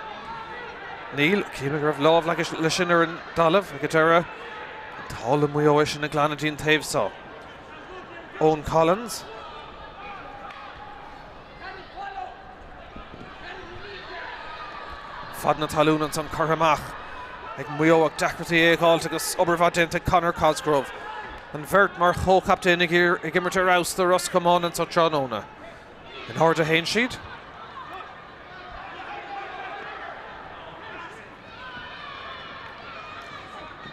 Níl, cím go raibh lámh leis sin ar an dtalamh ag an deireadh. An t-ádh le Maigh Eo é sin a ghlanadh dtí an taobh so. Eoin Collins. Fad na talún ansan curtha amach ag Maigh Eo ach deacrachtaí é a dh'fháilt agus obair mhaith déanta ag Conor Cosgrove. An bheirt mar chomhchaptaein ag imirt ar fheabhas do Ros Comáin anso tráthnóna. In airde a théann siad.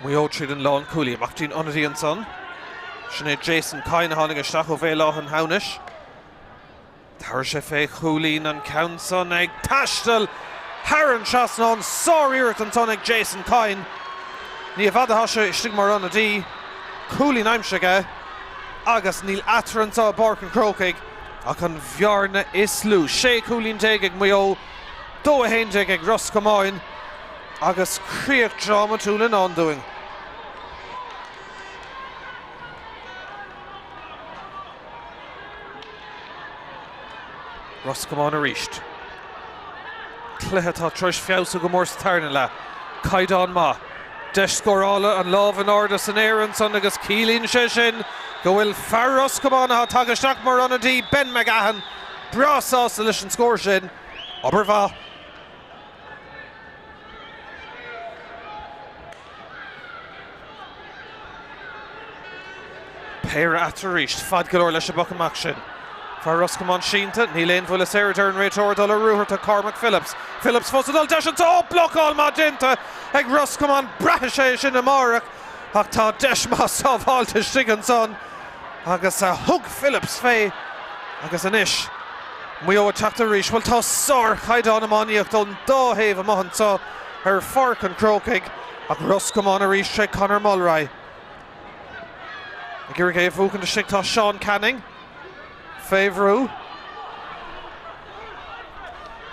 Maigh Eo tríd an lánchúlaí. Amach dtí'n ionadaí ansan. Sin é Jason Kyne a tháinig isteach ó Bhéal Átha an Hamhnais. Tabharfaidh sé fé chúilín an ceann san ag taisteal thar an trasnán. Sár-iarracht ansan ag Jason Kyne. Ní i bhfad atá sé istigh mar ionadaí. Cúilín aimsithe aige agus níl eatarthu anseo i bPáirc an Chrócaigh ach an bhearna is lú. 16 cúilín ag Maigh Eo, 2-11 ag Ros Comáin agus críoch drámatúil i ndán dúinn. Ros Comáin arís. Cluiche atá tar éis feabhsú go mór sa tarna leath. Caighdeán maith. Deis scórála, an lámh in airde san aer ansan agus ciallaíonn sé sin go bhfuil fear Ros Comáin atá tagtha isteach mar ionadaí, Ben McGahan, breá sásta leis an scór sin. Obair mhaith. Péire eatarthu arís, fad go leor leis an bpoc amach sin. Fear Ros Comáin sínte, níl aon bhuille saor, a deir an réiteoir, dul ar ruathar tá Cormac Phillips. Phillips fós ag dul, deis anseo, ó blocáil maith déanta ag Ros Comáin, braithfidh sé sin amárach ach tá deis maith sábháilte istigh ansan agus thug Phillips fé agus anois Maigh Eo ag teacht arís. Bhuel tá sárchaighdeán iománaíochta ón dá thaobh amuigh anseo ar Pháirc an Chrócaigh ach Ros Comáin arís tré Conor Mulroy. Ag iarraidh é a bhuachaint istigh tá Seán Canning fé bhrú.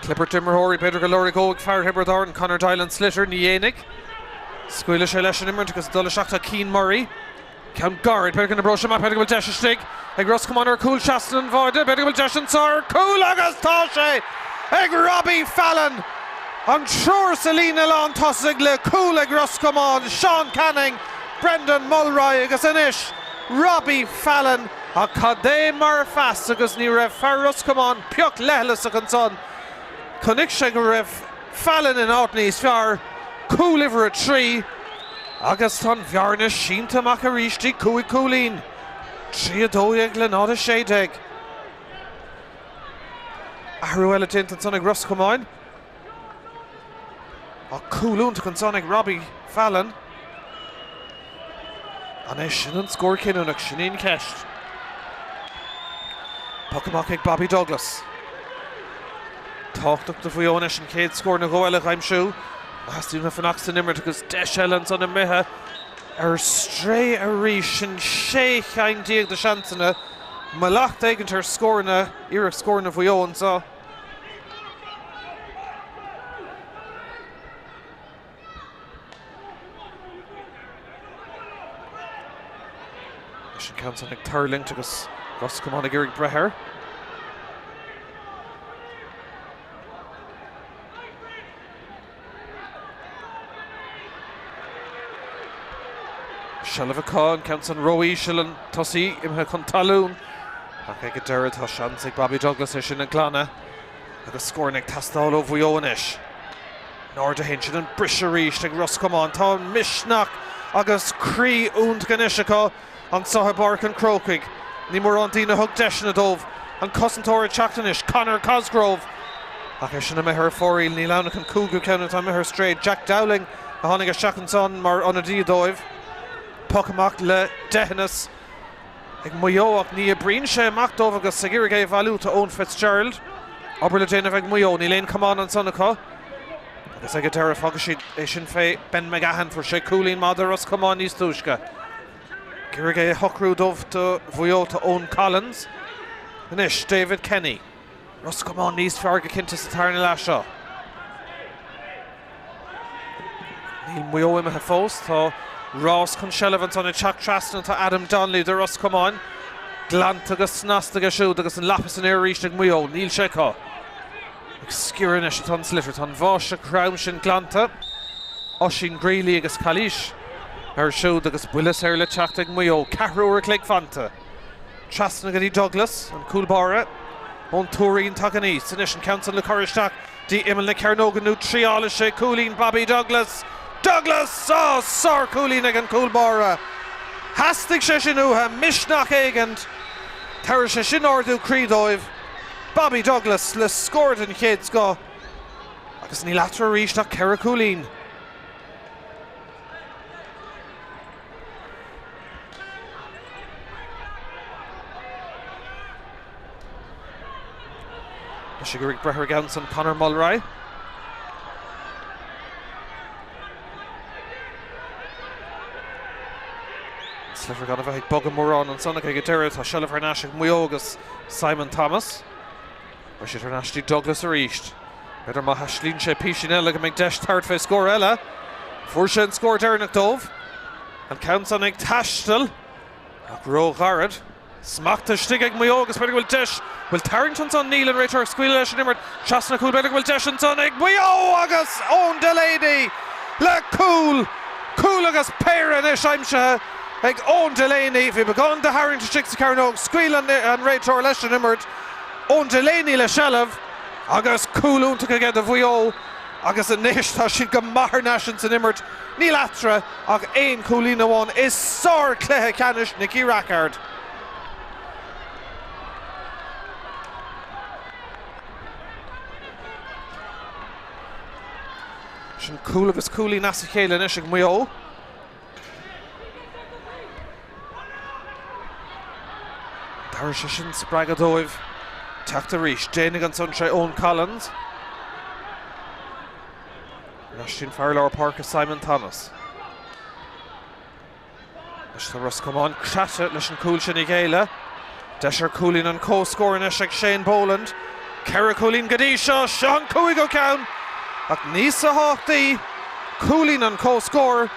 Clibirt d'imreoirí, b'fhéidir go lorgóidh fear Thiobraid Árann, Conor Doyle an sliotar, ní dhéanfaidh. Scaoilfidh sé leis an imirt agus ag dul isteach tá Cian Murray. Ceann gairid, b'fhéidir go n-oibreoidh sé amach, b'fhéidir go bhfuil deis istigh ag Ros Comáin ar chúl trasna an bháide, b'fhéidir go bhfuil deis anseo ar chúl agus tá sé ag Robbie Fallon! An triúr sa líne lán tosaigh le cúl ag Ros Comáin, Seán Canning, Brendan Mulroy agus anois Robbie Fallon ach cad é mar phas agus ní raibh fear Ros Comáin pioc leithleasach ansan. Chonaic sé go raibh Fallon in áit níos fearr, cúl uimhir 3 agus tá an bhearna sínte amach arís dtí 5 cúilín, 3 12 le 0 16. Athrú eile déanta ansan ag Ros Comáin. Ach cúl iontach ansan ag Robbie Fallon. An é sin an scór cinniúnach? Sin í an cheist. Poc amach ag Bobby Douglas. Tábhachtach do Mhaigh Eo anois an chéad scór nó dhó eile a aimsiú. Má theastaíonn uathu fanacht san imirt agus deis eile ansan imithe ar strae arís. Sin 16 cheann de seansanna. Mallacht éigint ar scóranna, iarracht scóranna Mhaigh Eo anseo. Leis an ceann san ag tuirlingt agus Ros Comáin ag iarraidh breith air. Seilbh acu, an ceann san ró-íseal, an tosaí imithe chun talún ach ag an deireadh tá seans ag Bobby Douglas é sin a ghlanadh agus scóranna ag teastáil ó Mhaigh Eo anois. 0-1, sin an briseadh arís ag Ros Comáin. Tá misneach agus croí iontach anois acu anseo i bPáirc an Chrócaigh. Ní mórán daoine a thug deiseanna dóibh. An cosantóir ag teacht anois, Conor Cosgrove. Ach é sin imithe ar fóraoil, níl ann ach an cúigiú ceann atá imithe ar strae. Jack Dowling a tháinig isteach ansan mar ionadaí dóibh. Poc amach le deitheanas ag Maigh Eo ach ní oibríonn sé amach dóibh agus ag iarraidh é a bhailiú tá Eoin Fitzgerald. Obair le déanamh ag Maigh Eo, níl aon chamán ansan acu. Agus ag an deireadh fágfaidh siad é sin fé Ben McGahan, fuair sé cúilín maith do Ros Comáin níos túisce. Ag iarraidh é a shocrú dóibh do Mhaigh Eo tá Eoin Collins. Anois David Kenny. Ros Comáin níos fearr go cinnte sa tarna leath seo. Níl Maigh Eo imithe fós. Tá rás chun seilbh ansan ag teacht trasna. Tá Adam Donnelly do Ros Comáin glanta go snasta aige siúd agus an lapa san aer arís ag Maigh Eo. Níl sé acu. Ag sciorradh anois atá an sliotar. Tá an bháisteach throm sin glanta. Oisín Greeley agus calaois air siúd agus buille saor le teacht ag Maigh Eo. Ceathrú uair a chloig fanta. Trasna go dtí Douglas, an cúl báire ón Tuairín tagtha aníos. Anois an ceann san le cur isteach dtí imeall na cearnóige nó triálfaidh sé cúilín Bobby Douglas. Douglas! Á, sár-chúilín ag an gcúl báire. Theastaigh sé sin uathu, misneach éigint. Tabharfaidh sé sin ardú croí dóibh. Bobby Douglas le scór den chéad scoth agus níl eatarthu arís ach ceithre chúilín. Anois ag iarraidh breith ar an gceann san Conor Mulroy. Sliotar gan a bheith ag bogadh mórán ansan ach ag an deireadh tá seilbh thar n-ais ag Maigh Eo agus Simon Thomas. Beidh siad thar n-ais dtí Douglas arís. B'fhéidir má thaislíonn sé písín eile go mbeidh deis tabhairt fé scór eile. Fuair sé an scór deireanach dóibh. An ceann san ag taisteal ach ró-ghairid. Smacht istigh ag Maigh Eo agus b'fhéidir go bhfuil deis, bhfuil tarraingt ansan? Níl, an réiteoir ag scaoileadh leis an imirt. Trasna cúil, b'fhéidir go bhfuil deis ansan ag Maigh Eo agus Eoin Delaney le cúl! Cúl agus péire anois aimsithe ag Eoin Delaney. Bhí beagán de tharraingt istigh sa chearnóg, scaoil an réiteoir leis an imirt. Eoin Delaney le seilbh agus cúl iontach aige do Mhaigh Eo agus anois tá siad go maith thar n-ais ins an imirt. Níl eatarthu ach aon chúilín amháin i sár-chluiche ceannais Nicky Rackard. Sin cúl agus cúilín as a chéile anois ag Maigh Eo. Tabharfaidh sé sin spreagadh dóibh teacht arís. Déanfaidh ansan sé Eoin Collins. Ar ais dtí'n fear lár páirce Simon Thomas. Anois tá Ros Comáin craite leis an cúl sin a ghéilleadh. Deis ar chúilín an comhscór anois ag Shane Boland. Ceithre chúilín go dtí seo, seo an cúigiú ceann! Ach níos tábhachtaí, cúilín an comhscóir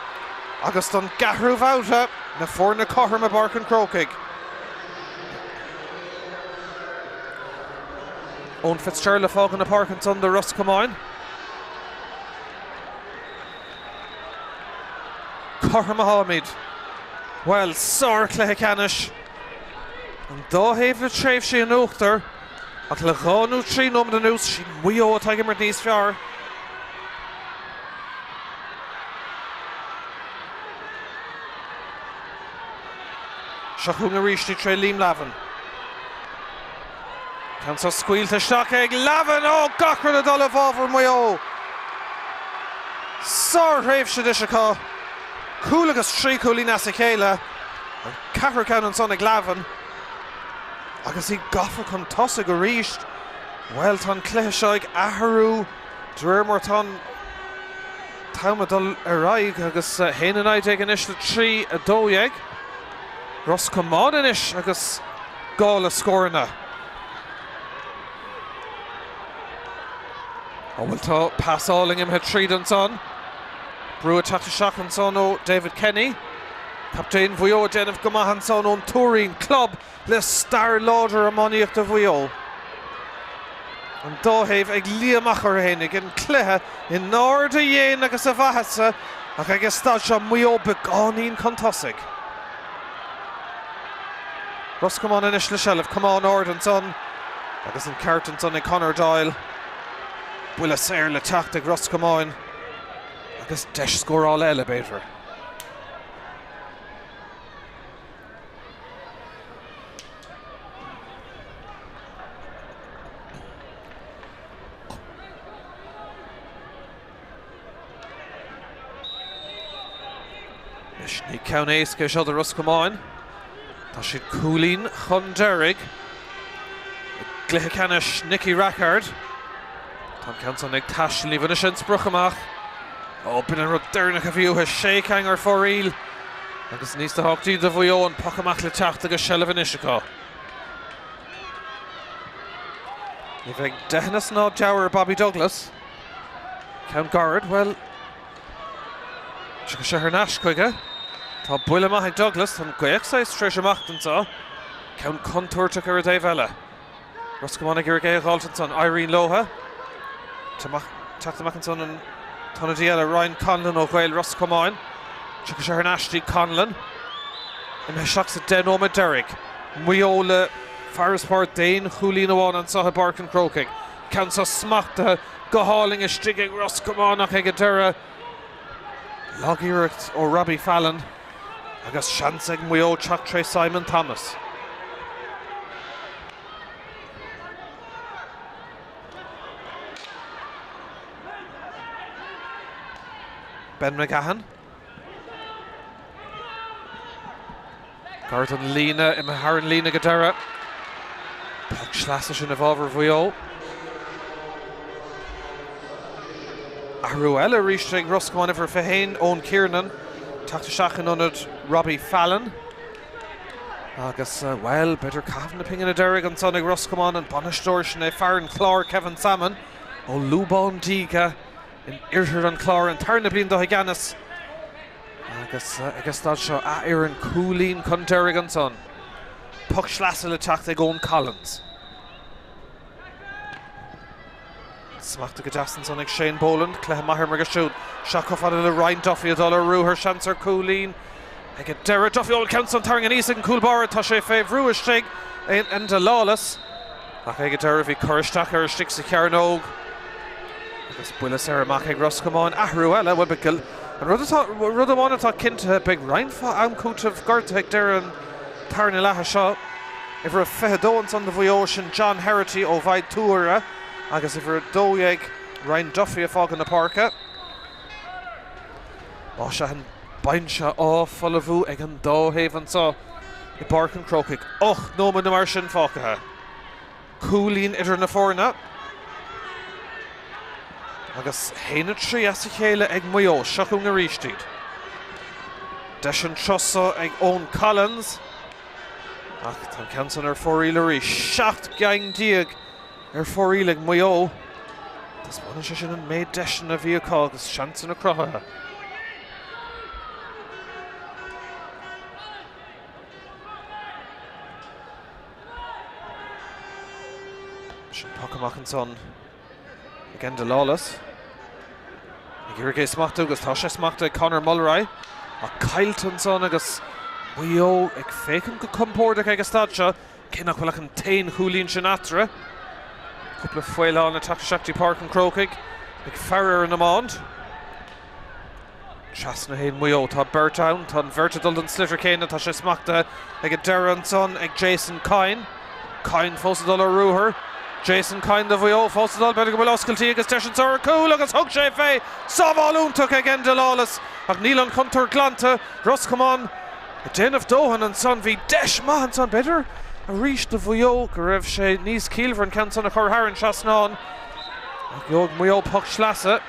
agus don gceathrú bhabhta, na foirne cothrom i bPáirc an Chrócaigh. Eoin Fitzgerald ag fágáil na páirce ansan do Ros Comáin. Cothrom atáimid. Bhuel, sár-chluiche ceannais. An dá thaobh le tréimhsí in uachtar, ach le dhá nó trí nóiméad anuas, siad Maigh Eo atá ag imirt níos fearr. Seo chugainn arís í tré Liam Lavin. Ceann seo scaoilte isteach ag Lavin! Ó, gach rud ag dul i bhfabhar Mhaigh Eo! Sár-thréimhse anois acu. Cúl agus trí chúilín as a chéile. An ceathrú ceann ansan ag Lavin. Agus iad gafa chun tosaigh arís. Bhuel, tá an cluiche seo ag athrú de réir mar atá an t-am ag dul ar aghaidh agus 1-19 anois le 3-12. Ros Comáin anois agus gá le scóranna. Ó bhuel tá pas álainn imithe tríd ansan. Brú ag teacht isteach ansan ó David Kenny. Captaen Mhaigh Eo ag déanamh go maith ansan ón Tuairín, club le stair láidir iománaíochta Mhaigh Eo. An dá thaobh ag luí amach orthu fhéinig, an cluiche in ard a dhéin agus a mhaitheasa. Ach ag an staid seo, Maigh Eo beagáinín chun tosaigh. Ros Comáin anois le seilbh, camán ard ansan agus an ceart ansan ag Conor Doyle. Buille saor le teacht ag Ros Comáin agus deis scórála eile, b'fhéidir. Anois, ní ceann éasca é seo do Ros Comáin. Tá siad cúilín chun deiridh i gcluiche ceannais Nicky Rackard. Tá an ceann san ag taisteal, ní bhainfidh sé an sprioc amach. Ó, b'in an rud deireanach a bhí uathu, sé ceann ar fóraoil agus níos tábhachtaí do Mhaigh Eo an poc amach le teacht agus seilbh anois acu. Ní bheidh deitheanas ná deabhar ar Bobby Douglas. Ceann gairid, bhuel, tiocfaidh sé thar n-ais chuige. Tá buille maith ag Douglas, tá an ghaoth saghas tar éis imeacht anseo. Ceann contúirteach ar an dtaobh eile. Ros Comáin ag iarraidh é a dh'fháilt ansan, éiríonn leotha. Teacht amach ansan an t-ionadaí eile, Ryan Conlon ó Ghaeil Ros Comáin. Tiocfaidh sé thar n-ais dtí Conlon. Imithe isteach sa 10 nóiméad deiridh. Maigh Eo le farasbarr d'aon chúilín amháin anseo i bPáirc an Chrócaigh. Ceann seo smachtaithe go hálainn istigh ag Ros Comáin ach ag an deireadh, lagiarracht ó Robbie Fallon agus seans ag Maigh Eo teacht tré Simon Thomas. Ben McGahan. Gar don líne, imithe thar an líne go deireadh. Poc sleasa sin i bhfabhar Mhaigh Eo. Athrú eile arís ag Ros Comáin, uimhir 21, Eoin Kiernan, teacht isteach in ionad Robbie Fallon. Agus, bhuel, b'fhéidir caitheamh na pingine deiridh ansan ag Ros Comáin, an bainisteoir sin é fear an Chláir, Kevin Sammon, ó Lúbán Díge in oirthear an Chláir, an tarna bliain dó i gceannas. Agus ag an staid seo, a fhoireann cúilín chun deiridh ansan. Poc sleasa le teacht ag Eoin Collins. Smachtaithe go deas ansan ag Shane Boland. Cluiche maith imeartha aige siúd. Seo chomh fada le Ryan Duffy ag dul ar ruathar, seans ar chúilín ag an deireadh. Duffy, ó, an ceann san tarraingthe aníos ag an gcúl báire. Tá sé fé bhrú istigh ag Enda Lawless. Ach ag an deireadh bhí cur isteach air istigh sa chearnóg agus buille saor amach ag Ros Comáin. Athrú eile, bhuel, beidh an rud atá, rud amháin atá cinntithe, beidh roinnt mhaith am cúitimh gortaithe ag deireadh an tarna leatha seo. Uimhir a 22 ansan do Mhaigh Eo, sin John Herity ó Mhaigh Tuaire agus uimhir 12 Ryan Duffy ag fágáil na páirce. Á sea, an binse á folmhú ag an dá thaobh anseo i bPáirc an Chrócaigh. 8 nóiméad nó mar sin fágtha. Cúilín idir na foirne. Agus 1-3 as a chéile ag Maigh Eo. Seo chugainn arís iad. Deis an turas seo ag Eoin Collins. Ach tá an ceann san ar fóraoil arís. 17 gceann ar fóraoil ag Maigh Eo. Taispeánann sé sin an méid deiseanna a bhí acu agus seansanna cruthaithe. Sin poc amach ansan ag Enda Lawless. Ag iarraidh é smachtú agus tá sé smachtaithe ag Conor Mulroy. Ach caillte ansan agus Maigh Eo ag féachaint go compordach ag an staid seo, cé nach bhfuil ach an t-aon chúilín sin eatarthu. Cúpla faoileán ag teacht isteach dtí Páirc an Chrócaigh ag faire ar an iomáint. Trasna théann Maigh Eo. Tá beirt ann. Tá an bheirt ag dul don sliotar céanna. Tá sé smachtaithe ag an deireadh ansan ag Jason Coyne. Coyne fós ag dul ar ruathar. Jason Coyne do Mhaigh Eo fós ag dul. B'fhéidir go bhfuil oscailtí agus deis anso ar chúl agus thug sé fé. Sábháil iontach ag Enda Lawless ach níl an chontúirt glanta. Ros Comáin ag déanamh dóthain ansan. Bhí deis maith ansan b'fhéidir arís do Mhaigh Eo go raibh sé níos ciallmhaire an ceann san a chur thar an trasnán. Ach gheobhaidh Maigh Eo poc sleasa.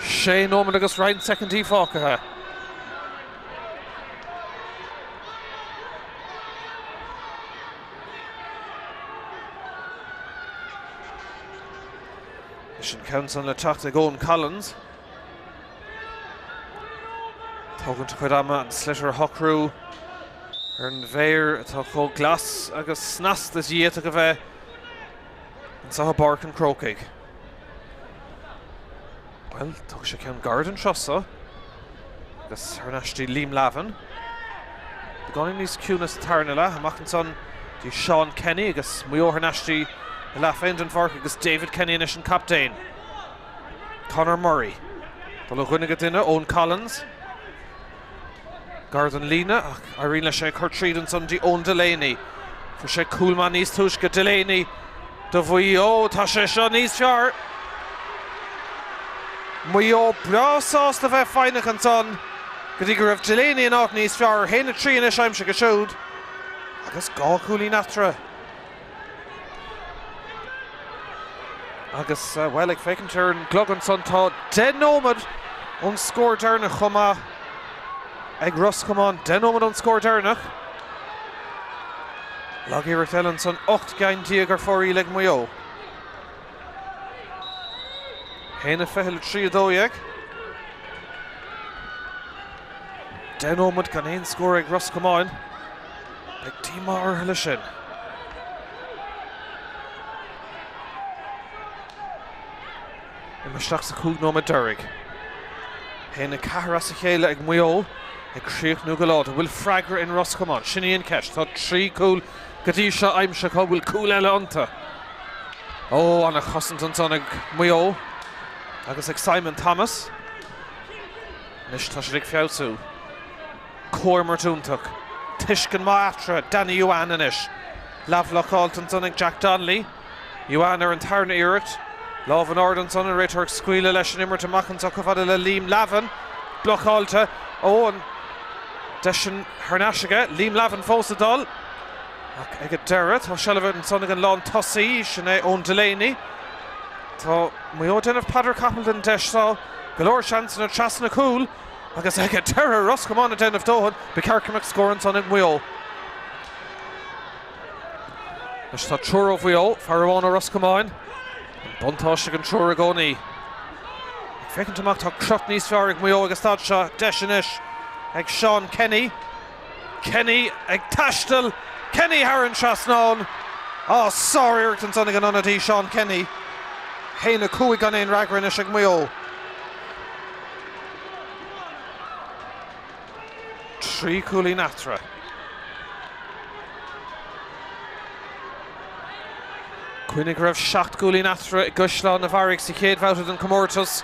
Sé nóiméad agus roinnt soicindí fágtha. Leis an ceann san le teacht ag Eoin Collins. Tógaint a chuid ama an sliotar a shocrú ar an bhféar atá chomh glas agus snasta is a d'fhéadfadh a bheith anseo i bPáirc an Chrócaigh. Bhuel, thug sé ceann gairid anseo so agus thar n-ais dtí Liam Lavin. Beagáinín níos ciúine sa tarna leath, amach ansan dtí Seán Kenny agus Maigh Eo thar n-ais dtí a leath féin den pháirc agus David Kenny anois an captaen. Conor Murray. Dul ó dhuine go duine, Eoin Collins. Gar don líne ach éiríonn leis é a chur tríd ansan dtí Eoin Delaney. Fuair sé cúl maith níos túisce, Delaney do Mhaigh Eo. Tá sé seo níos fearr. Maigh Eo breá sásta bheith foighneach ansan go dtí go raibh Delaney in áit níos fearr. 1-3 anois aimsithe acu siúd agus 2 chúilín eatarthu. Agus, bhuel, ag féachaint ar an gclog ansan, tá 10 nóiméad ón scór deireanach chomh maith ag Ros Comáin. 10 nóiméad ón scór deireanach. Lagiarracht eile ansan, 18 gceann ar fóraoil ag Maigh Eo. 1-20 le 3 12. 10 nóiméad gan aon scór ag Ros Comáin. Beidh díomá orthu leis sin. Imithe isteach sa chúig nóiméad deiridh. 1-4 as a chéile ag Maigh Eo ag críochnú go láidir. Bhfuil freagra in Ros Comáin? Sin í an cheist. Tá 3 chúl go dtí seo aimsithe acu. Bhfuil cúl eile iontu? Ó, ana-chosaint ansan ag Maigh Eo agus ag Simon Thomas. Anois tá siad ag feabhsú. Comhimirt iontach. Tuiscint maith eatarthu. Danny Youan anois. Leathbhlocáilte ansan ag Jack Donnelly. Youan ar an tarna iarracht. Lámh in airde ansan, an réiteoir ag scaoileadh leis an imirt amach anseo chomh fada le Liam Lavin. Blocáilte. Ó, an deis sin thar n-ais aige. Liam Lavin fós ag dul. Ach ag an deireadh, tá seilbh ansan ag an lán tosaí, sin é Eoin Delaney. Tá Maigh Eo ag déanamh paidir capall den deis seo. Go leor seansanna trasna cúl. Agus ag an deireadh, Ros Comáin ag déanamh dóthain, ba cheart go mbeadh scór ansan ag Maigh Eo. Anois tá triúr ó Mhaigh Eo, fear amháin ó Ros Comáin. An buntáiste ag an triúr i gcónaí. Ag féachaint amach tá crot níos fearr ag Maigh Eo ag an staid seo. Deis anois ag Seán Kenny. Kenny ag taisteal. Kenny thar an trasnán. Á, sár-iarracht ansan ag an ionadaí Seán Kenny. 1-5 gan aon fhreagra anois ag Maigh Eo. 3 chúilín eatarthu. Cuimhnigh go raibh 7 gcúilín eatarthu i gCaisleán na Bharraigh sa chéad bhabhta den chomórtas.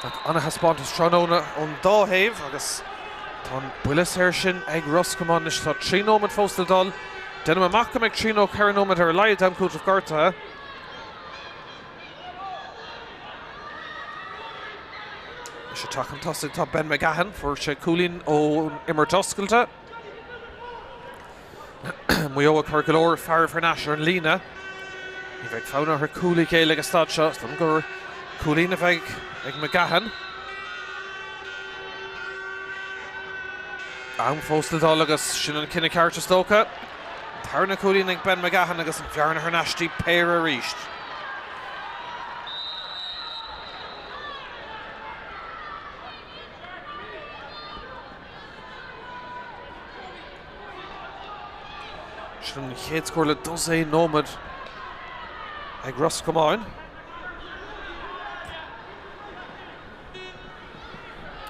Ach ana-thaispeántas tráthnóna ón dá thaobh agus tá an buille saor sin ag Ros Comáin anois. Tá 3 nóiméad fós le dul. Déanaim amach go mbeidh 3 nó 4 nóiméad ar a laghad d'am cúitimh gortaithe. Anois ag teacht chun tosaigh tá Ben McGahan, fuair sé cúilín ón imirt oscailte. Maigh Eo ag cur go leor fearaibh thar n-ais ar an líne. Ní bheidh fonn orthu cúl a ghéilleadh ag an staid seo, is dóigh liom gur cúilín a bheidh ag McGahan. Am fós le dul agus sin an cinneadh ceart is dócha. Tarna cúilín ag Ben McGahan agus an bhearna thar n-ais dtí péire arís. Sin an chéad scór le dosaen nóiméad ag Ros Comáin.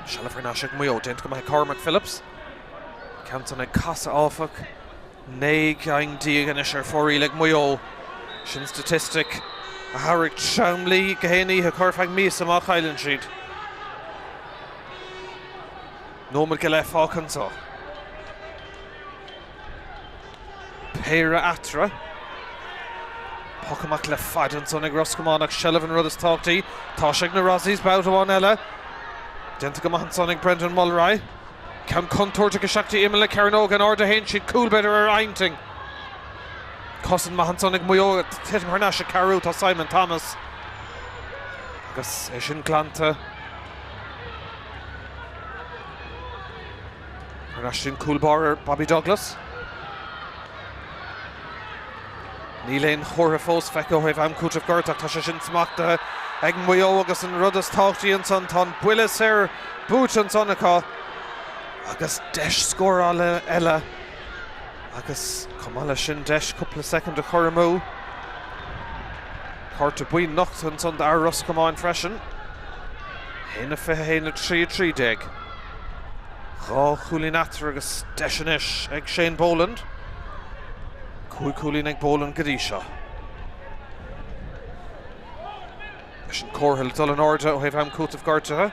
Seilbh thar n-ais ag Maigh Eo, déanta go maith ag Cormac Phillips. Ceann san ag casadh áfach. 19 gceann anois ar fóraoil ag Maigh Eo. Sin staitistic a thabharfaidh tromluí go haon oíche acu ar feadh míosa má chailleann siad. Nóiméad go leith fágtha anseo. Péire eatarthu. Poc amach le faid ansan ag Ros Comáin ach seilbh an rud is tábhachtaí. Tá sé ag na Rossies, babhta amháin eile. Déanta go maith ansan ag Brendan Mulroy. Ceann contúirteach isteach dtí imeall na cearnóige in airde a théann siad, cúl b'fhéidir ar intinn. Cosaint maith ansan ag Maigh Eo ag titim thar n-ais ag cabhrú tá Simon Thomas. Agus é sin glanta. Thar n-ais an cúl báire Bobby Douglas. Níl aon chomhartha fós feicthe ó thaobh am cúitimh gortaithe ach tá sé sin smachtaithe ag Maigh Eo agus an rud is tábhachtaí ansan tá an buille saor buaite ansan acu agus deis scórála eile agus chomh maith leis sin deis cúpla soicind a chur amú. Cárta buí nochta ansan d'fhear Ros Comáin freisin. 1-21 le 3-13. 2 chúilín eatarthu agus deis anois ag Shane Boland. 5 chúilín ag Boland go dtí seo. Leis an comhartha le dul in airde ó thaobh am cúitimh gortaithe.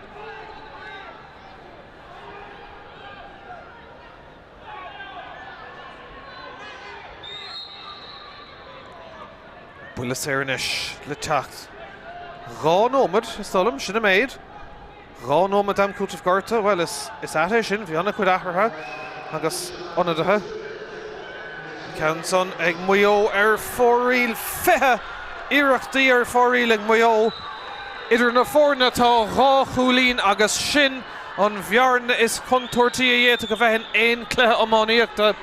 Buille saor anois le teacht. 2 nóiméad, is dóigh liom, sin an méid. 2 nóiméad d'am cúitimh gortaithe, bhuel, is ait é sin, bhí an-chuid athruithe agus ionadaithe. An ceann san ag Maigh Eo ar fóraoil, 20 iarrachtaí ar fóraoil ag Maigh Eo. Idir na foirne tá 2 chúilín agus sin an bhearna is contúirtí a d'fhéadfadh a bheith in aon chluiche iománaíochta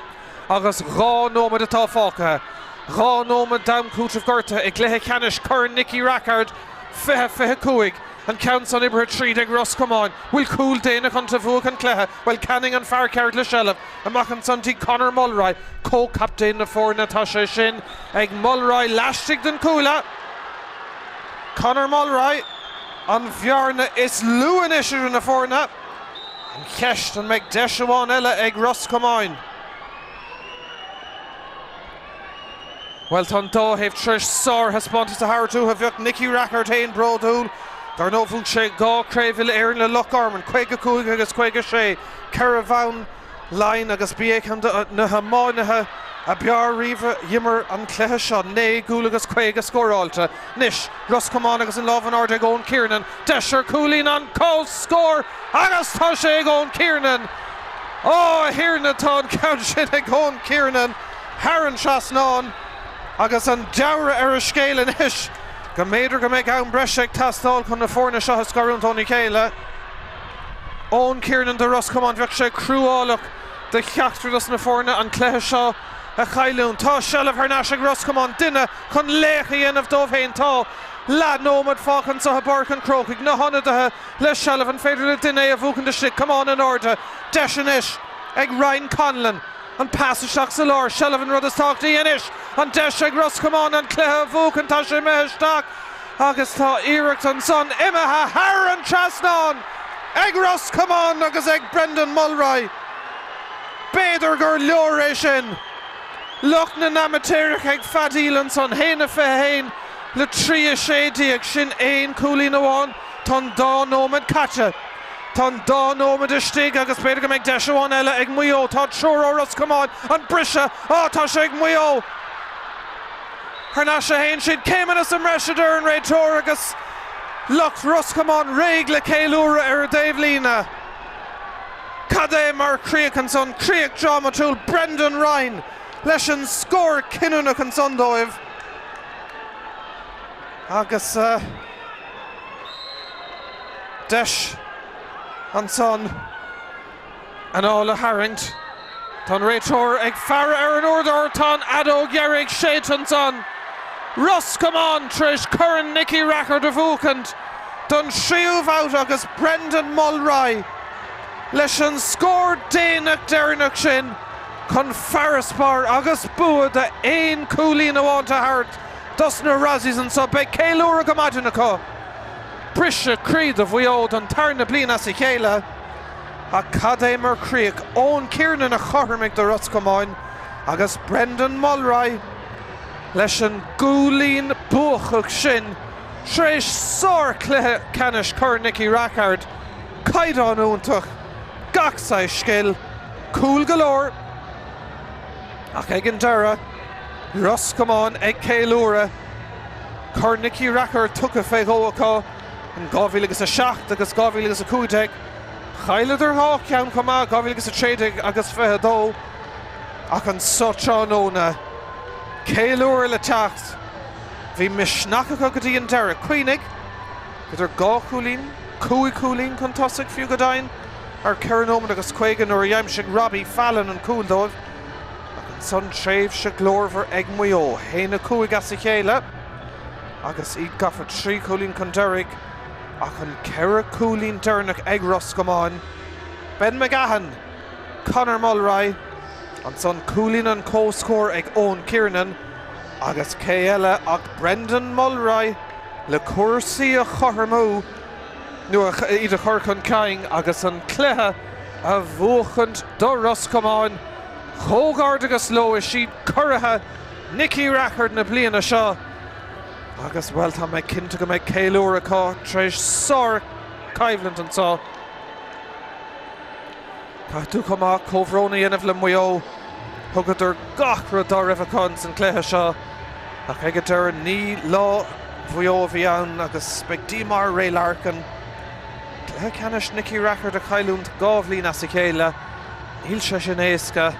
agus 2 nóiméad atá fágtha. 2 nóiméad d'am cúitimh gortaithe i gcluiche ceannais Chorn Nicky Rackard 20 25. An ceann san oibrithe tríd ag Ros Comáin. Bhfuil cúl déanach iontu a bhuafadh an cluiche? Bhuel, Canning an fear ceart le seilbh. Amach ansan dtí Conor Mulroy, comhchaptaen na foirne. Tá sé sin ag Mulroy laistigh den chuaille. Conor Mulroy, an bhearna is lú anois idir na foirne. An cheist, an mbeidh deis amháin eile ag Ros Comáin? Bhuel, tá an dá thaobh tar éis sárthaispeántas a thabhairt uathu. Bheadh Nicky Rackard féin bródúil. Dar ndóigh, bhuaigh sé 2 Chraobh Uile-Éireann le Loch Garman, 55 agus 56, 4 bhonn Laighean agus ba é ceann de na hiománaithe ab fhearr riamh a d'imir an cluiche seo, 9 gcúl agus 50 scóráilte. Anois, Ros Comáin agus an lámh in airde ag Eoin Kiernan. Deis ar chúilín, an comhscór agus tá sé ag Eoin Kiernan! Á, a Thiarna, tá an ceann sin ag Eoin Kiernan thar an trasnán agus an dealramh ar an scéal anois go mb'fhéidir go mbeidh am breise ag teastáil chun na foirne seo a scarúint óna chéile. Eoin Kiernan do Ros Comáin, bheadh sé cruálach do cheachtar dos na foirne an cluiche seo a chailliúint. Tá seilbh thar n-ais ag Ros Comáin, duine chun laoch a dhéanamh dóibh féin. Tá leath nóiméad fágtha anseo i bPáirc an Chrócaigh, na hionadaithe le seilbh, an féidir le duine é a bhuachaint istigh? Camán in airde, deis anois ag Ryan Conlon, an pas isteach sa lár, seilbh an rud is tábhachtaí anois, an deis ag Ros Comáin an cluiche a bhuachan, tá sé imithe isteach. Agus tá iarracht ansan imithe thar an trasnán ag Ros Comáin agus ag Brendan Mulroy. B'fhéidir gur leor é sin. Lucht na n-amaitéarach ag feadaíl ansan, 1-21 le 3-16, sin aon chúilín amháin. Tá an dá nóiméad caite. Tá an dá nóiméad istigh agus b'fhéidir go mbeidh deis amháin eile ag Maigh Eo. Tá triúr ó Ros Comáin. An briseadh! Á, tá sé ag Maigh Eo! Thar n-ais a théann siad. Céimeanna sa mbreis a deir an réiteoir agus lucht Ros Comáin réidh le ceiliúradh ar an dtaobhlíne. Cad é mar chríoch ansan, críoch drámatúil Brendan Ryan leis an scór cinniúnach ansan dóibh agus deis ansan. Anáil a tharraingt. Tá an réiteoir ag faire ar an uaireadóir. Tá an fheadóg dheiridh séidte ansan. Ros Comáin tar éis Corn Nicky Rackard a bhuachaint don tríú babhta agus Brendan Mulroy leis an scór déanach deireanach sin chun farasbarr agus bua de aon chúilín amháin a thabhairt dos na Rossies anso. Beidh ceiliúradh go maidin acu. Briseadh croí do Mhaigh Eo don tarna bliain as a chéile. Ach cad é mar chríoch, Eoin Kiernan a chothromaigh do Ros Comáin agus Brendan Mulroy leis an gcúilín buacach sin tar éis sárchluiche ceannais Chorn Nicky Rackard, caighdeán iontach, gach saghas scil, cúl go leor ach ag an deireadh, Ros Comáin ag ceiliúradh, Corn Nicky Rackard tugtha fé dhó acu in 2007 agus 2015. Chailleadar 2 cheann chomh maith, 2013 agus 22, ach anso tráthnóna, ceiliúradh le teacht. Bhí misneach acu go dtí an deireadh. Cuimhnigh, idir 2 chúilín, 5 chúilín chun tosaigh fiú go deimhin, ar 4 nóiméad agus 50 nuair a d'aimsigh Robbie Fallon an cúl dóibh. Ach ansan tréimhse glórmhar ag Maigh Eo, 1-5 as a chéile agus iad gafa 3 chúilín chun deiridh. Ach an 4 cúilín deireanach ag Ros Comáin, Ben McGahan, Conor Mulroy, ansan cúilín an comhscóir ag Eoin Kiernan. Agus cé eile ach Brendan Mulroy le cúrsaí a chothromú, nó iad a chur chun cinn agus an cluiche a bhuachaint do Ros Comáin. Comhghairdeachas leo, is iad curaithe Nicky Rackard na bliana seo agus, bhuel, tá mé cinnte go mbeidh ceiliúradh acu tar éis sár-choimhlint anseo. Caithfidh tú chomh maith comhbhrón a dhéanamh le Maigh Eo. Thugadar gach rud dá raibh acu ins an gcluiche seo ach ag an deireadh ní lá Mhaigh Eo a bhí ann agus beidh díomá ar Ray Larkin. Cluiche ceannais Nicky Rackard a chailliúint 2 bhliain as a chéile, níl sé sin éasca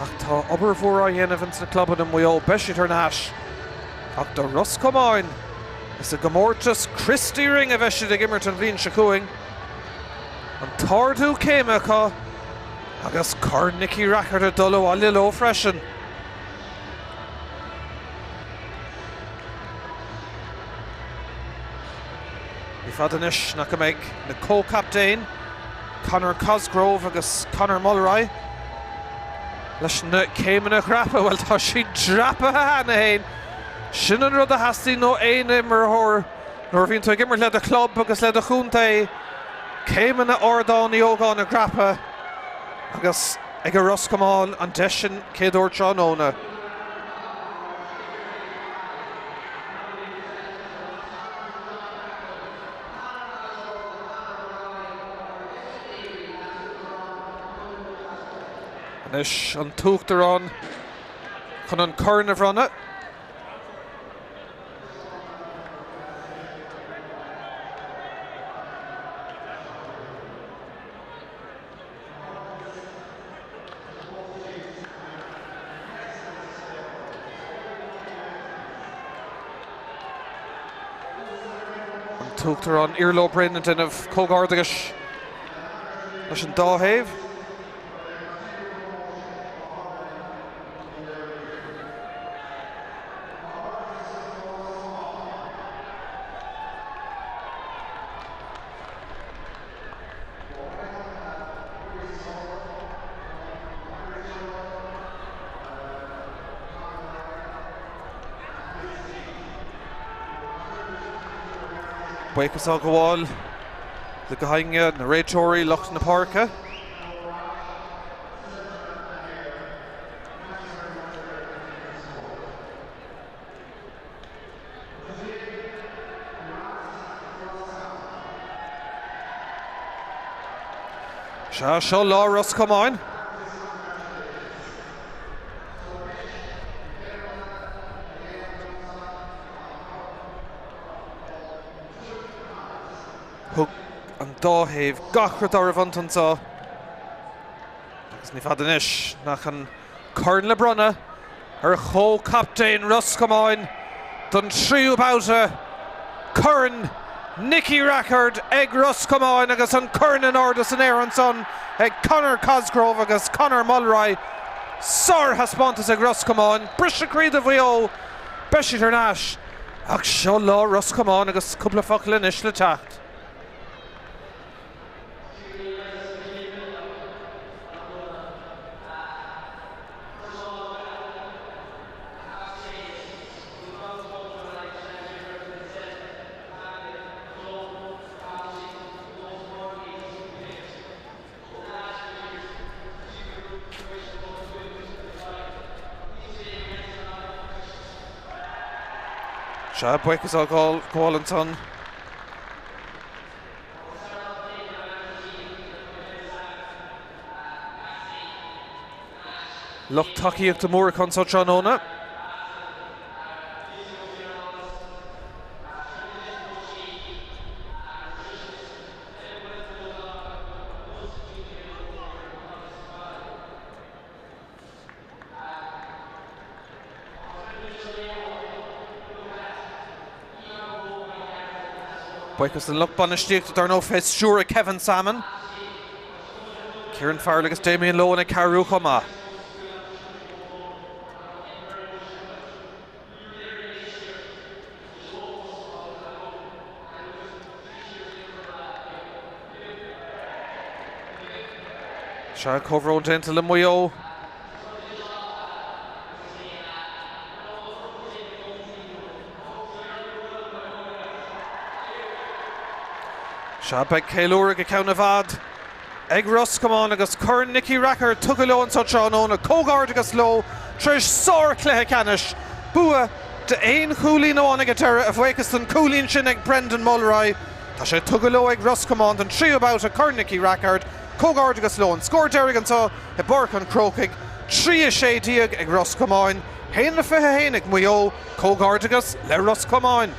ach tá obair mhór á dhéanamh ins na clubanna Maigh Eo, beidh siad thar n-ais ach do Ros Comáin is i gcomórtas Christy Ring a bheidh siad ag imirt an bhliain seo chugainn. An t-ardú céime acu agus Corn Nicky Rackard ag dul abhaile leo freisin. Ní fada anois nach go mbeidh na comhchaptaein, Conor Cosgrove agus Conor Mulroy, leis na céimeanna a dhreapadh. Bhuel, tá siad dreapaithe cheana féin. Sin an rud a theastaíonn ó aon imreoir. Nuair a bhíonn tú ag imirt le do chlub agus le do chontae, céimeanna Ardán Uí Ógáin a dhreapadh agus ag Ros Comáin an deis sin chéad uair tráthnóna. Anois an tUachtarán chun an corn a bhronnadh. An tUachtarán Iarla Ó Broin ag déanamh comhghairdeachais leis an dá thaobh. Buíochas á ghabháil le gach éinne, na réiteoirí, lucht na páirce. Sea, seo lá Ros Comáin. Thug an dá thaobh gach rud dá raibh iontu anseo. Agus ní fada anois nach an corn le bronnadh ar chomhchaptaen Ros Comáin don tríú babhta, Corn Nicky Rackard ag Ros Comáin agus an corn in airde san aer ansan ag Conor Cosgrove agus Conor Mulroy. Sárthaispeántas ag Ros Comáin, briseadh croí do Mhaigh Eo, beidh siad thar n-ais ach seo lá Ros Comáin agus cúpla focal anois le teacht. Sea, buíochas á ghabháil ansan. Lucht tacaíochta mór acu anso tráthnóna. Buíochas don lucht bainistíochta dar ndóigh fé stiúir Kevin Salmon, Kieran Farrell agus Damien Lohan ag cabhrú chomh maith. Sea, comhbhrón déanta le Maigh Eo. Sea, beidh ceiliúradh go ceann i bhfad ag Ros Comáin agus Corn Nicky Rackard tugtha leo anseo tráthnóna. Comhghairdeachas leo tar éis sár-chluiche ceannais. Bua d'aon chúilín amháin ag an deireadh, a bhuíochas don chúilín sin ag Brendan Mulroy. Tá sé tugtha leo ag Ros Comáin don tríú babhta Corn Nicky Rackard. Comhghairdeachas leo. An scór deiridh anseo i bPáirc an Chrócaigh, 3-16 ag Ros Comáin, 1-21 ag Maigh Eo. Comhghairdeachas le Ros Comáin.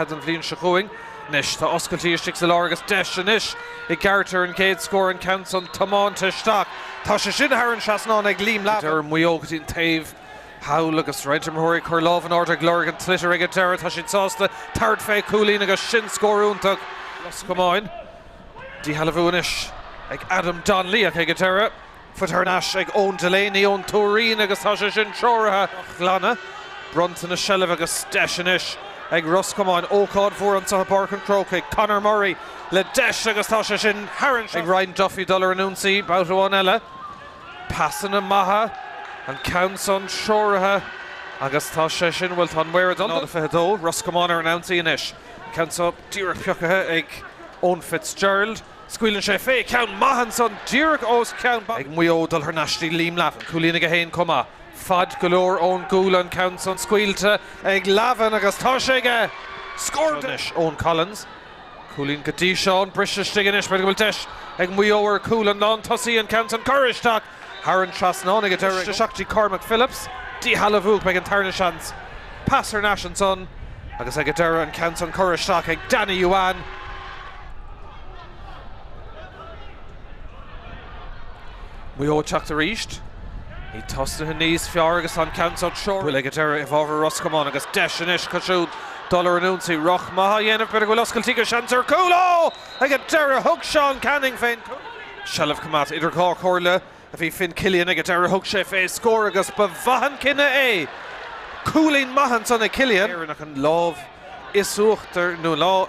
An bhliain seo chugainn. Anois tá oscailtí istigh sa lár agus deis anois i gceart ar an gcéad scór, an ceann san tiomáinte isteach. Tá sé sin thar an trasnán ag Liam Lavin. Deir Maigh Eo go dtí an taobh thall agus roinnt imreoirí ag cur lámh in airde ag lorg an tsliotair ag an deireadh. Tá siad sásta tabhairt fé chúilín agus sin scór iontach. Ros Comáin. Díshealbhú anois ag Adam Donnelly ach ag an deireadh. Faighte thar n-ais ag Eoin Delaney ón Tuairín agus tá sé sin treoraithe. Ghlanadh bronnta na seilbhe agus deis anois ag Ros Comáin. Ócáid mhór anseo i bPáirc an Chrócaigh. Conor Murray le deis agus tá sé sin thar an. Ag Ryan Duffy dul ar an ionsaí babhta amháin eile. Pasanna maithe, an ceann san treoraithe agus tá sé sin, bhuel tá an maor ag dul. 0-22, Ros Comáin ar an ionsaí anois. Ceann seo díreach pioctha ag Eoin Fitzgerald. Scaoileann sé fé, ceann maith ansan, díreach os cionn. Ag Maigh Eo dul thar n-ais dtí Liam Lavin. Cúilín aige féin chomh maith. Fad go leor ón gcúl an ceann san scaoilte ag Lavin agus tá sé aige! Scór anois Eoin Collins. Cúilín go dtí seo, an briseadh istigh anois, b'fhéidir go bhfuil deis ag Maigh Eo ar chúl an lántosaí an ceann san curtha isteach thar an trasnán ag an deireadh. Isteach dtí Cormac Phillips. Díshealbhú, beidh an tarna seans. Pas thar n-ais ansan agus ag an deireadh an ceann san curtha isteach ag Danny Yuan. Maigh Eo ag teacht arís. Iad tosnaithe níos fearr agus an ceann seo treoraithe. Buille ag an deireadh i bhfabhar Ros Comáin agus deis anois acu siúd dul ar an ionsaí. Ruc maith á dhéanamh, b'fhéidir go bhfuil oscailtí go seans ar chúl. Ó! Ag an deireadh thug Seán Canning fén gcúl. Seilbh coimeádta idir dhá chomhairle. a bhí Finn Killian ag an deireadh thug sé fé scór agus ba mhaith an cinneadh é. Cúilín maith ansan ag Killian. Éireannach an lámh is uachtar nó lá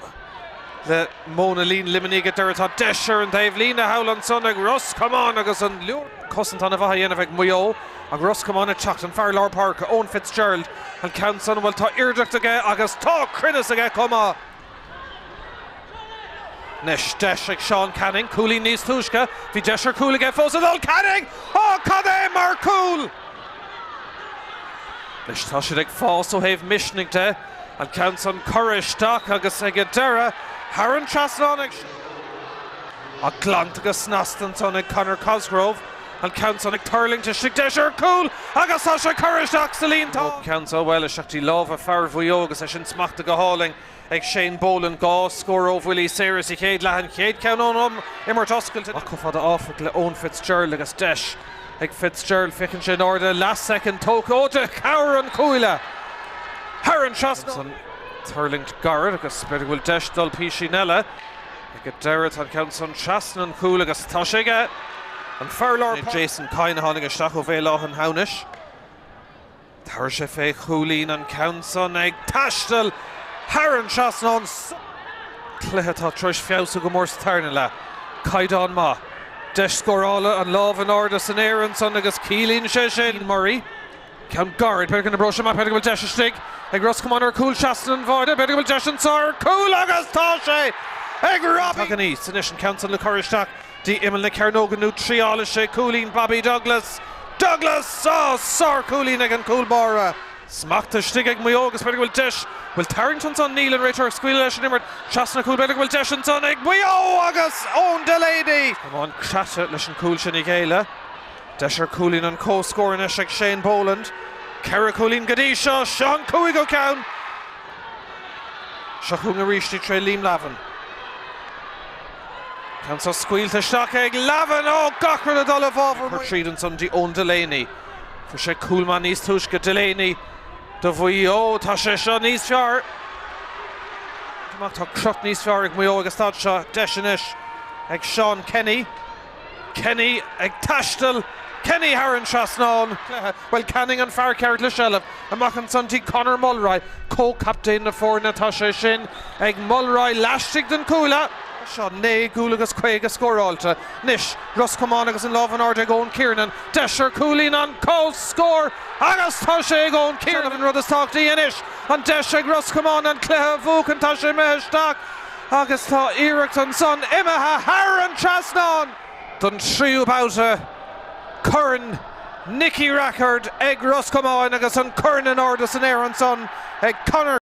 le mó na líon Luimnigh ag an deireadh. Tá deis ar an taobh líne thall ansan ag Ros Comáin agus an leor cosaint ana mhaith á dhéanamh ag Maigh Eo ach Ros Comáin ag teacht an fear lár páirce Eoin Fitzgerald an ceann san bhuel tá airdeacht aige agus tá cruinneas aige chomh maith. Anois deis ag Seán Canning, cúilín níos túisce, bhí deis ar chúl aige fós ag dul, Canning! Ó, cad é mar chúl! Anois tá siad ag fás ó thaobh misnigh de, an ceann san curtha isteach agus ag an deireadh, thar an trasnán ag. Ach glanta go snasta ansan ag Conor Cosgrove, an ceann san ag tuirlingt istigh, deis ar chúl agus tá sé curtha isteach sa líontán! An ceann seo, bhuel, isteach dtí lámha fear Mhaigh Eo agus é sin smachtaithe go hálainn. ag Shane Boland, 2 scór ó bhuillí saora sa chéad leath, an chéad cheann ón imirt oscailte. Ach chomh fada áfach le Eoin Fitzgerald agus deis ag Fitzgerald, féachann sé in airde, leathshoicind tógtha ó de chabhair an chuaille thar an trasnán. An tuirlingt gairid agus b'fhéidir go bhfuil deis dul písín eile ag an deireadh. Tá an ceann san trasna an chúil agus tá sé aige an fear lár. Jason Kyne a tháinig isteach ó Bhéal Átha an Hamhnais. Tabharfaidh sé fé chúilín an ceann san ag taisteal thar an trasnán. Cluiche atá tar éis feabhsú go mór sa tarna leath. Caighdeán maith. Deis scórála, an lámh in airde san aer ansan agus ciallaíonn sé sin. Murray. Ceann gairid, b'fhéidir go n-oibreoidh sé amach, b'fhéidir go bhfuil deis istigh ag Ros Comáin ar chúl trasna an bháide, b'fhéidir go bhfuil deis anso ar chúl agus tá sé ag Robbie! Tagann aníos anois an ceann san le cur isteach dtí imeall na cearnóige nó triálfaidh sé cúilín Bobby Douglas. Douglas! Á, sár-chúilín ag an gcúl báire! Smacht istigh ag Maigh Eo agus b'fhéidir go bhfuil deis, bhfuil tarraingt ansan? Níl, an réiteoir ag scaoileadh leis an imirt trasna an chúil, b'fhéidir go bhfuil deis ansan ag Maigh Eo agus Eoin Delaney! Comáin craite leis an gcúl sin a ghéilleadh. Deis ar chúilín an comhscór anois ag Shane Boland. 4 chúilín go dtí seo, seo an cúigiú ceann! Seo chugainn arís i dtreo Liam Lavin. Ceann seo scaoilte isteach ag Lavin! Ó, gach rud ag dul i bhfabhar Maigh Eo. Tríd ansan dtí Eoin Delaney. Fuair sé cúl maith níos túisce, Delaney do Mhaigh Eo. Tá sé seo níos fearr. Amach tá crot níos fearr ag Maigh Eo ag an staid seo. Deis anois ag Seán Kenny. Kenny ag taisteal, Kenny thar an trasnán. Cluiche, bhuel Canning an fear ceart le seilbh, amach ansan dtí Conor Mulroy, comhchaptaen na foirne, tá sé sin ag Mulroy laistigh den chuaille. Seo 9 gcúl agus 50 scóráilte anois, Ros Comáin agus an lámh in airde ag Eoin Kiernan, deis ar chúilín an comhscór agus tá sé ag Eoin Kiernan. An rud is tábhachtaí anois, an deis ag Ros Comáin an cluiche a bhuachan, tá sé imithe isteach. Agus tá iarracht ansan imithe thar an trasnán don tríú babhta. Corn Nicky Rackard ag Ros Comáin agus an corn in airde san aer ansan ag Conor.